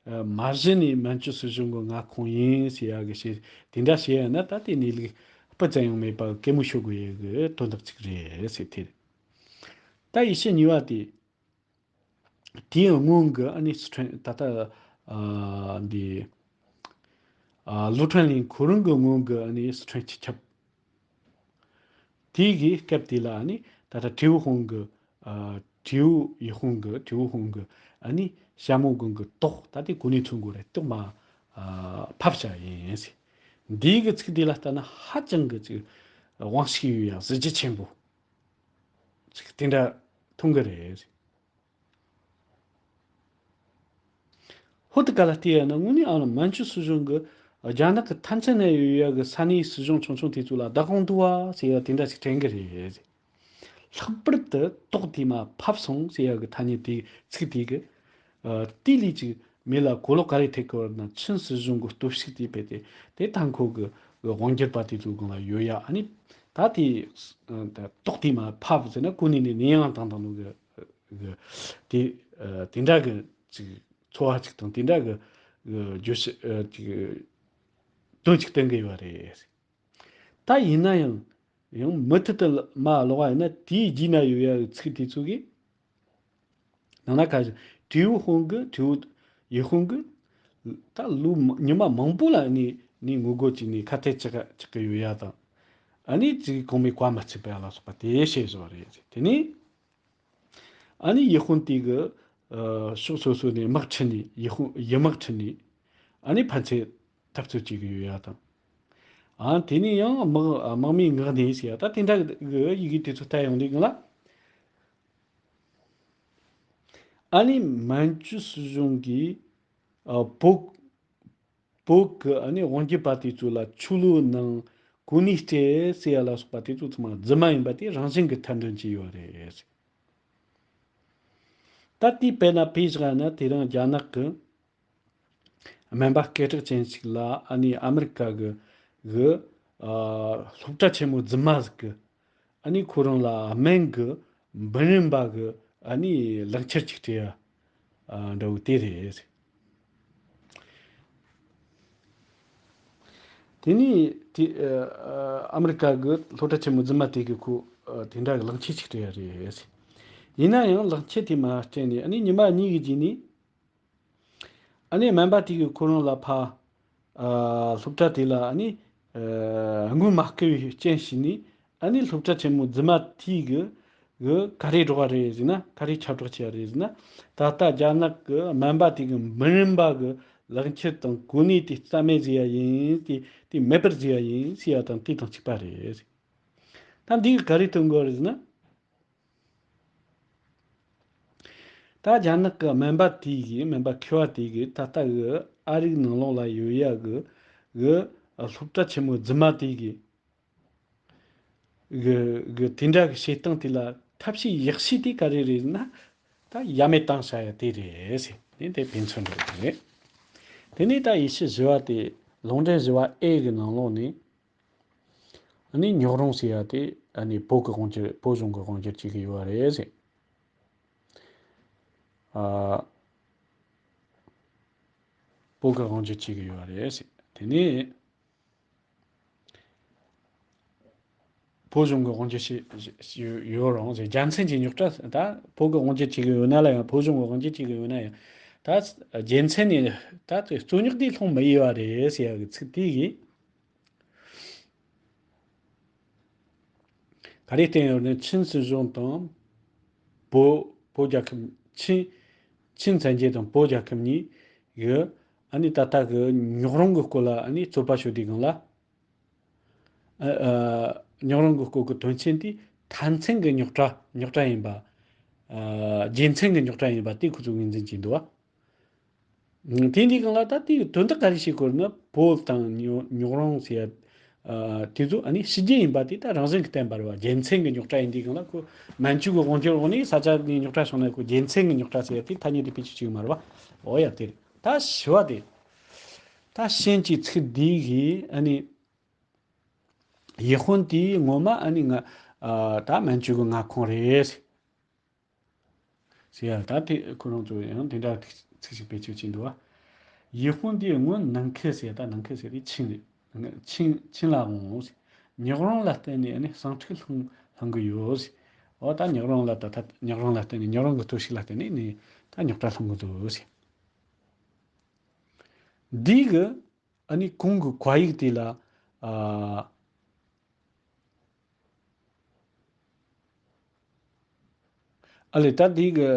ཨ་མ་གཞི་ནས་མན་ཇུ་སྲིད་གཞུང་གི་མངའ་ཁོངས་ཡིན་ཟེར་ཡ་གི་བྱས། དེ་འདྲ་བྱས་ཡ་ན་ད་དེ་གནས་ལུགས་སྤུ་ཙམ་ཡང་མེད་པ་གད་མོ་ཤོར་དགོས་ཡ་གི་དོན་དག་ཅིག་རེད་ཟེར། དེ་ད་ཡེ་ཤུ་གཉིས་པ་དེ། དེའི་སྔོན་གྱི་ཨ་ནི་སི་ཁྲོན་ད་ལྟ་ཨ་འདི་ཨ་ལོ་ཁྲོན་གླིང་ཁོ་རང་གི་སྔོན་གྱི་ཨ་ནི་སི་ཁྲོན་སྤྱི་ཁྱབ། དེའི་གི་སྐབས་དེ་ལ་ཨ་ནི་ད་ལྟ་ཀྲེའུ་ཧུང་གི་ཨ་ཀྲེའུ་ཡི་ཧུང་གི་ཀྲེའུ་ཧུང་གི་ཨ་ནི་ཞྭ་མོ་དགུན་གྱི་ཏོག་ད་ལྟའི་གོ་གནས་མཚོན་དགོས་རེད། ཏོག་མ་ཨ་ཕབ་བྱ་ཡིན་ཟེར། འདིའི་གི་ཚིག་དེ་ལ་ལྟ་ན་ཧ་ཅང་གི་ཅིག་དབང་ཤུགས་ཡོད་ཡ་གཟི་བརྗིད་ཆེན་པོ་ཅིག་དེ་འདྲ་མཐོང་གི་རེད། ཧོ་དེ་ག་ལ་བལྟས་ཡ་ན་དངོས་གནས་ཨ་ནི་མན་ཇུ་སྲིད་གཞུང་གི་རྒྱ་ནག་གི་མཐའ་མཚམས་ན་ཡོད་ཡ་གི་ས་གནས་སྲིད་གཞུང་ཆུང་ཆུང་དེ་ཚོ་ལ་བདག་དབང་འདུག་བ་ཟེར་ཡ་དེ་འདྲ་ཞིག་དྲན་གི་རེད། ལྷག་པར་དུ་ཏོག་དེ་མ་ཕབ་སོང་ཟེར་ཡ་གི་ཐ་སྙད་དེ་ཚིག་དེ་གི་ཨ་དེ་ལས་ཅིག་ མི་ལ་གོ་ལོག་ག་རེ་ཐེབས་ཀྱི་ཡོད་ན། ཆིན་སྲིད་གཞུང་གི་སྟོབས་ཤུགས་དེ་རྦད་དེ་དེ་ད་ཁོ་གི་དབང་སྒྱུར་པ་དེ་ཚོའི་སྒང་ལ་ཡོད་ཡ། ཨ་ནི་ད་དེ་ཏོག་དེ་མ་ཕབ་ཟེར་ན་གོ་ནི་ནི་ནི་ཡང་དང་དང་ནོ་གི་གི་དེ་ཨ་དེ་འདྲ་གི་ཅིག་ཚོར་བ་ཅིག་དང་དེ་འདྲ་གི་གི་བརྗོད་གཞི་ཨ་ཅིག་དོན་ཅིག་བསྟན་གི་ཡོད་རེད། ད་ཡིན་ན་ཡང་ཡང་མུ་མཐུད་དུ་མ་ཀློག་པ་ཡིན་ན་དེའི་རྗེས་ན་ཡོད་ཡ་གི་ཚིག་དེ་ཚོ་གི་ནང་ན་ཁ་ཅིག་ཀྲི་ཝུ་ཧུང་གི་ཀྲི་ཝུ་ཡེ་ཧུང་གི་ད་ལོ་མ་ཉི་མ་མང་པོ་ལ་ནི་ནི་ངོ་རྒོལ་བྱས་ནས་ཁ་གཏད་གཅོག་གི་གཅོག་གི་ཡོད་ཡ་དང་། ཨ་ནི་ཅིག་གོང་མའི་བཀའ་མ་ཚིག་པ་ལ་སོགས་པ་དེ་བཤད་བཞག་པ་རེད། དེ་ནས་ཨ་ནི་ཡེ་ཧུང་དེ་གི་ཨ་ཕྱོགས་སོ་སོ་ནས་དམག་ཁྲིད་ནས་ཡེ་ཧུང་ཡུལ་དམག་ཁྲིད་ནས་ཨ་ནི་ཕན་ཚུན་འཐབ་རྩོད་བྱེད་གི་ཡོད་ཡ་དང་། ཨ་དེ་ནས་ཡང་དམག་དམག་མིའི་ངག་ནས་ཟེར་ཡ་ད་དེ་འདྲ་གི་ཡི་གེ་དེ་ཚོ་ལྟ་ཡོང་དུས་སྒང་ལ། ཨ་ནི་མན་ཇུ་སྲིད་གཞུང་གིས་ཨ་བོད་བོད་ཀྱི་ཨ་ནི་དབང་སྒྱུར་པ་དེ་ཚོ་ལ་ཆོས་ལུགས་ནང་གོ་གནས་སྤྲད་ཟེར་ཡ་ལ་སོགས་པ་དེ་ཚོ་ཚང་མ་རྫུན་མ་ཡིན་པ་དེ་རང་བཞིན་གྱིས་ཐེར་འདོན་བྱས་ཡོད་རེད། ད་དེའི་དཔེར་ན་དཔེ་བཞག་ན་དེ་རིང་རྒྱ་ནག་གི་སྨན་པ་སྐད་གྲགས་ཅན་ཞིག་ལ་ཨ་ནི་ཨ་མི་རི་ཀ་གི་གི་ཨ་སློབ་གྲྭ་ཆེན་མོ་རྫུན་མ་ཟིག་གི་ཨ་ནི་ཁོ་རང་ལ་སྨན་གི་འབུམ་རམས་པ་གི་ཨ་ནི་ལག་ཁྱེར་ཅིག་སྤྲད་ཡ་ཨ་འདྲ་བོ་དེ་རེད། དེ་ནས་དེ་ཨ་ཨ་མི་རི་ཀ་གི་སློབ་གྲྭ་ཆེན་མོ་རྫུན་མ་དེ་གི་ཁོ་ཨ་དེ་འདྲ་གི་ལག་ཁྱེར་ཅིག་སྤྲད་ཡ་རེད། ཡིན་ན་ཡང་ལག་ཁྱེར་དེ་མ་སྤྲད་ནས་ཨ་ནི་ཉི་མ་གཉིས་ཀྱི་རྗེས་ནས། ཨ་ནི་སྨན་པ་དེ་གིས་ཁོ་རང་ལ་ཕ་ཨ་སློབ་གྲྭ་དེ་ལ་ཨ་ནི་ཨ་དངུལ་མ་བསྐུར་བའི་རྐྱེན་བྱས་ནས་ཨ་ནི་སློབ་གྲྭ་ཆེན་མོ་རྫུན་མ་དེ་གི་གི་ག་རེ་སྒྲོག་པ་རེད་ཟེར་ན། ག་རེ་ཁྱབ་བསྒྲགས་བྱས་པ་རེད་ཟེར་ན། ད་ལྟ་རྒྱ་ནག་གི་སྨན་པ་དེ་གི་འབུམ་རམས་པ་གི་ལག་ཁྱེར་དང་གོ་གནས་དེ་རྩ་མེད་བཟོས་ཡ་ཡིན། དེ་དེ་མེད་པར་བཟོས་ཡ་ཡིན་ཟེར་ཡ་དང་དེ་དང་གཅིག་པ་རེད། ད་འདི་གི་ག་རེ་སྟོན་དགོས་རེད་ཟེར་ན། ད་རྒྱ་ནག་གི་སྨན་པ་དེ་གིས་སྨན་པ་མཁས་པ་དེ་གིས་ད་ལྟ་གི་ཨ་རིའི་ནང་ལོགས་ལ་ཡོད་ཡ་གི་གི་སློབ་གྲྭ་ཆེན་མོ་རྫུན་མ་དེ་གི་གི་གི་དེ་འདྲ་གི་བྱེད་སྟངས་དེ་ལ་ཐབས་ཤེས་ཡག་ཤོས་དེ་ག་རེ་རེད་ན། ད་ཡ་མེད་བཏང་བྱ་ཡ་དེ་རེད་ཟེར་ནས་དེ་ཕན་ཚུན་འགྲོ་གི་རེད། དེ་ནས་ད་ཡེ་ཤུ་བཞི་བ་དེ་ལུང་འདྲེན་བཞི་བ་ཨེ་གི་ནང་ལོགས་ནས། ཨ་ནི་ཉོག་རོང་ཟེར་ཡ་དེ་ཨ་ནི་བོད་ཀྱི་དབང་སྒྱུར་བོད་གཞུང་གི་དབང་སྒྱུར་བྱེད་ཀྱི་ཡོད་རེད་ཟེར། ཨ་བོད་ཀྱི་དབང་སྒྱུར་བྱེད་ཀྱི་ཡོད་རེད་ཟེར། དེ་ནས་བོད་གཞུང་གི་དབང་སྒྱུར་བྱེད་ཡོད་རུང་ཟེར། རྒྱལ་མཚན་གྱི་རྙོག་དྲ་ད་བོད་ཀྱི་དབང་སྒྱུར་བྱེད་ཀྱི་ཡོད་ན་ལ་ཡང་། བོད་གཞུང་གི་དབང་སྒྱུར་བྱེད་ཀྱི་ཡོད་ན་ཡང་། ད་རྒྱལ་མཚན་ནས་ད་རྩོད་རྙོག་དེ་སློང་མི་ཡོད་རེད་ཟེར་ཡ་གི་ཚིག་དེ་གིས། ག་རེ་བསྟན་ཡོད་ནི། ཆིན་སྲིད་གཞུང་དང་བོད་བོད་རྒྱལ་ཁབ། ཆིན་ཆིན་བཙན་རྒྱལ་དང་བོད་རྒྱལ་ཁབ་གཉིས་ཀྱི་ཨ་ནི་ད་ལྟ་གི་ཉོག་རོང་གི་སྐོར་ལ་ཨ་ནི་རྩོད་པ་ཤོད་དུས་སྒང་ལ། ཨ་ཨ་ཉོག་རོང་གི་སྐོར་གྱི་དོན་ཆེན་དེ་མཐའ་མཚན་གྱི་རྙོག་དྲ་རྙོག་དྲ་ཡིན་པ། ཨ་རྒྱལ་མཚན་གྱི་རྙོག་དྲ་ཡིན་པ་དེ་ཁོ་ཚོས་ངོས་འཛིན་བྱས་འདུག་བ། དེ་འདི་སྒང་ལ་ད་དེའི་དོན་དག་ག་རེ་ཞིག་སྐོར་ན། བོད་དང་ཉོ་ཉོག་རོང་ཟེར་ཡ་དེ་ཚོ་ཨ་ནི་ཕྱི་རྒྱལ་ཡིན་པ་དེ་ད་རང་བཞིན་གྱིས་བསྟན་པ་རེད་བ། རྒྱལ་མཚན་གྱི་རྙོག་དྲ་ཡིན་དུས་སྒང་ལ་ཁོ་མན་ཇུ་གི་དབང་སྒྱུར་འོག་ནས་ས་ཆ་ནས་རྙོག་དྲ་བྱུང་ན་ཁོ་རྒྱལ་མཚན་གྱི་རྙོག་དྲ་ཟེར་ཡ་དེ་ཐ་སྙད་དེ་ཕལ་ཆེར་གཅིག་མ་རེད་བ། འོ་ཡ་དེ་རེད། ད་བཞི་བ་དེ། ད་ཤིན་གྱི་ཚིག་འདི་གིས་ཨ་ནི་ཡེ་ཧུན་དེ་ངོ་མ་ཨ་ནི་ང་ད་མན་ཇུ་གི་མངའ་ཁོངས་རེད། ཟེར་ཡ། ད་དེ་ཁོ་རང་ཚོ་ཡང་དེ་འདྲ་ཚིག་ཞིག་བེད་སྤྱོད་བྱས་འདུག་བ། ཡེ་ཧུན་དེ་སྔོན་ནང་ཁུལ་ཟེར། ད་ནང་ཁུལ་ཟེར་དེ་ཆིན་རེད། ཆིན་ཆིན་ལ་འོང་ཟེར། ཉོག་རོང་ལ་བརྟེན་ནས་ཨ་ནི་ཟིང་འཁྲུག་སློང་སློང་གི་ཡོད་ཟེར། འོ་ད་ཉོག་རོང་ལ་ད་ད་ཉོག་རོང་ལ་བརྟེན་ནས་ཉོག་རོང་གི་སྟོབས་ཤུགས་ལ་བརྟེན་ནས་ནི་ད་རྙོག་དྲ་སློང་གི་འདུག་ཟེར། འདི་གི་ཨ་ནི་གོང་གི་བཀའ་ཡིག་དེ་ལ་ཨ། ཨ་ལས་ད་འདི་གི་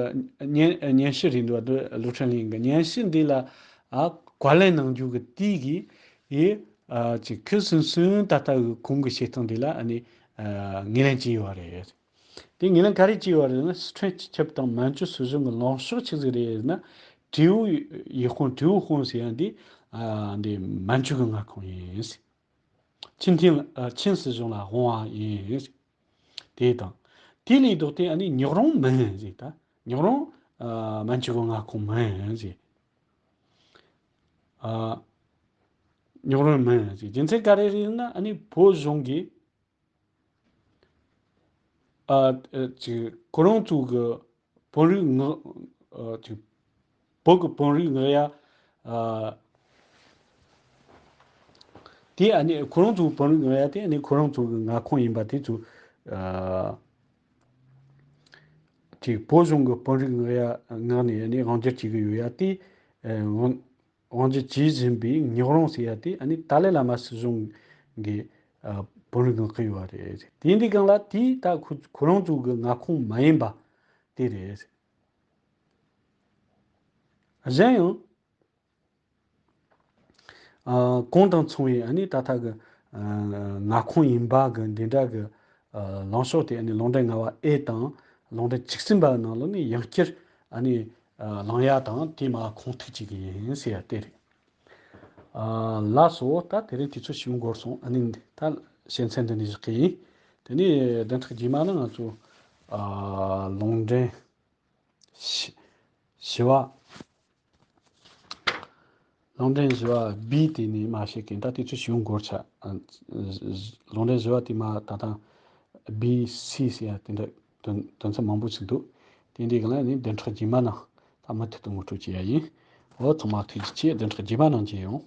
སྙན་སྙན་ཞུ་རེད་འདུག་བ། འདི་ལུའུ་ཁྲེན་ལིན་གི་སྙན་ཞུ་འདི་ལ་ཨ་བཀའ་ལན་གནང་རྒྱུ་གི་དུས་ཀྱི་ཡི་ཨ་ཅིག་ཁུ་སིམ་སིམ་ད་ལྟ་གི་གོང་གི་བཤད་སྟངས་འདི་ལ་ཨ་ནི་ཨ་ངོས་ལེན་བྱས་ཡོད་རེད། དེ་ངོས་ལེན་ག་རེ་བྱས་ཡོད་རེད་ན། སི་ཁྲོན་སྤྱི་ཁྱབ་དང་མན་ཇུ་སྲིད་གཞུང་གི་ལངས་ཕྱོགས་ཆི་ཟིག་རེད་ན། ཀྲི་ཝུ་ཡེ་ཧུང་། ཀྲི་ཝུ་ཧུང་ཟེར་ཡ་འདི་ཨ་འདི་མན་ཇུ་གི་མངའ་ཁོངས་ཡིན། ཆིན་ཐིང་ཨ་ཆིན་སྲིད་གཞུང་ལ་དབང་བ་ཡིན། དེ་དང་། དེ་ལས་ལྡོག་སྟེ་ཨ་ནི་ཉོག་རོང་མིན་ཟེར། ད་ཉོག་རོང་ཨ་མན་ཇུ་གི་མངའ་ཁོངས་མིན་ཟེར། ཨ་རྙོག་རིམ་མིན་ཅིག་རྒྱུ་མཚན་ག་རེ་རེད་ན། ཨ་ནི་བོད་གཞུང་གིས་ཨ་ཨ་ཅིག་ཁོ་རང་ཚོ་གི་དཔོན་རིགས་མངགས་ཨ་ཅིག་བོད་ཀྱི་དཔོན་རིགས་མངགས་ཡ་ཨ་དེ་ཨ་ནི་ཁོ་རང་ཚོའི་དཔོན་རིགས་མངགས་ཡ་དེ་ཨ་ནི་ཁོ་རང་ཚོ་གི་མངའ་ཁོངས་ཡིན་པ་དེ་ཚོ་ཨ་ཅིག་བོད་གཞུང་གི་དཔོན་རིགས་མངགས་ཡ་མངགས་ནས་ཨ་ནི་དབང་སྒྱུར་བྱེད་ཀྱི་ཡོད་ཡ་དེ་ཨ་དབང་དབང་སྒྱུར་བྱེད་བཞིན་པའི་རྙོག་རིམ་ཟེར་ཡ་དེ་ཨ་ནི་ཏཱ་ལའི་བླ་མ་སྲིད་གཞུང་གི་ཨ་དཔོན་རིགས་མངགས་ཀྱི་ཡོད་རེད། དེ་འདི་སྒང་ལ་དེ་ད་ཁོ་ཁོ་རང་ཚོ་གི་མངའ་ཁོངས་མ་ཡིན་པ་དེ་རེད། གཞན་ཡང་ཨ་གོང་དང་མཚུངས་པའི་ཨ་ནི་ད་ལྟ་གི་ཨ་མངའ་ཁོངས་ཡིན་པ་གི་འདི་འདྲ་གི་ཨ་ལངས་ཕྱོགས་དེ་ཨ་ནི་ལུང་འདྲེན་ལྔ་པ་ཨེ་དང་ལུང་འདྲེན་བཅུ་གསུམ་པ་ནང་ལོགས་ནས་ཡང་བསྐྱར་ཨ་ནི་ཨ་ལངས་ཡ་དང་དེ་མ་ཁུངས་ཐུག་བྱེད་ཀྱི་ཡིན་ཟེར་ཡ་དེ་རེད། ཨ་ལགས་སོ། ད་དེ་རིང་དུས་ཚོད་ཞིག་འགོར་སོང་། ཨ་ནི་ད་བཤད་ཚན་འདི་ནས་བཞག་གི་ཡིན། དེ་ནས་བདུན་ཕྲག་རྗེས་མ་ནི་ང་ཚོ་ཨ་ལུང་འདྲེན་བཞི་བཞི་བ། ལུང་འདྲེན་བཞི་བ་B དེ་ནས་མ་བཤད་གི་ཡིན། ད་དུས་ཚོད་ཞིག་འགོར་ཚར། ཨ་ལུང་འདྲེན་བཞི་བ་དེ་མ་ད་ལྟ་B C ཟེར་ཡ་དེ་འདྲ་དོན་དོན་ཚན་མང་པོ་ཞིག་འདུག་དེ་འདྲའི་སྒང་ལ་ནི་བདུན་ཕྲག་རྗེས་མ་ནང་ད་མུ་མཐུད་དུ་ངོ་སྤྲོད་བྱེད་ཡ་ཡིན། འོ་ཚང་མ་ཐུགས་རྗེ་ཆེ། བདུན་ཕྲག་རྗེས་མ་ནང་མཇལ་ཡོང་།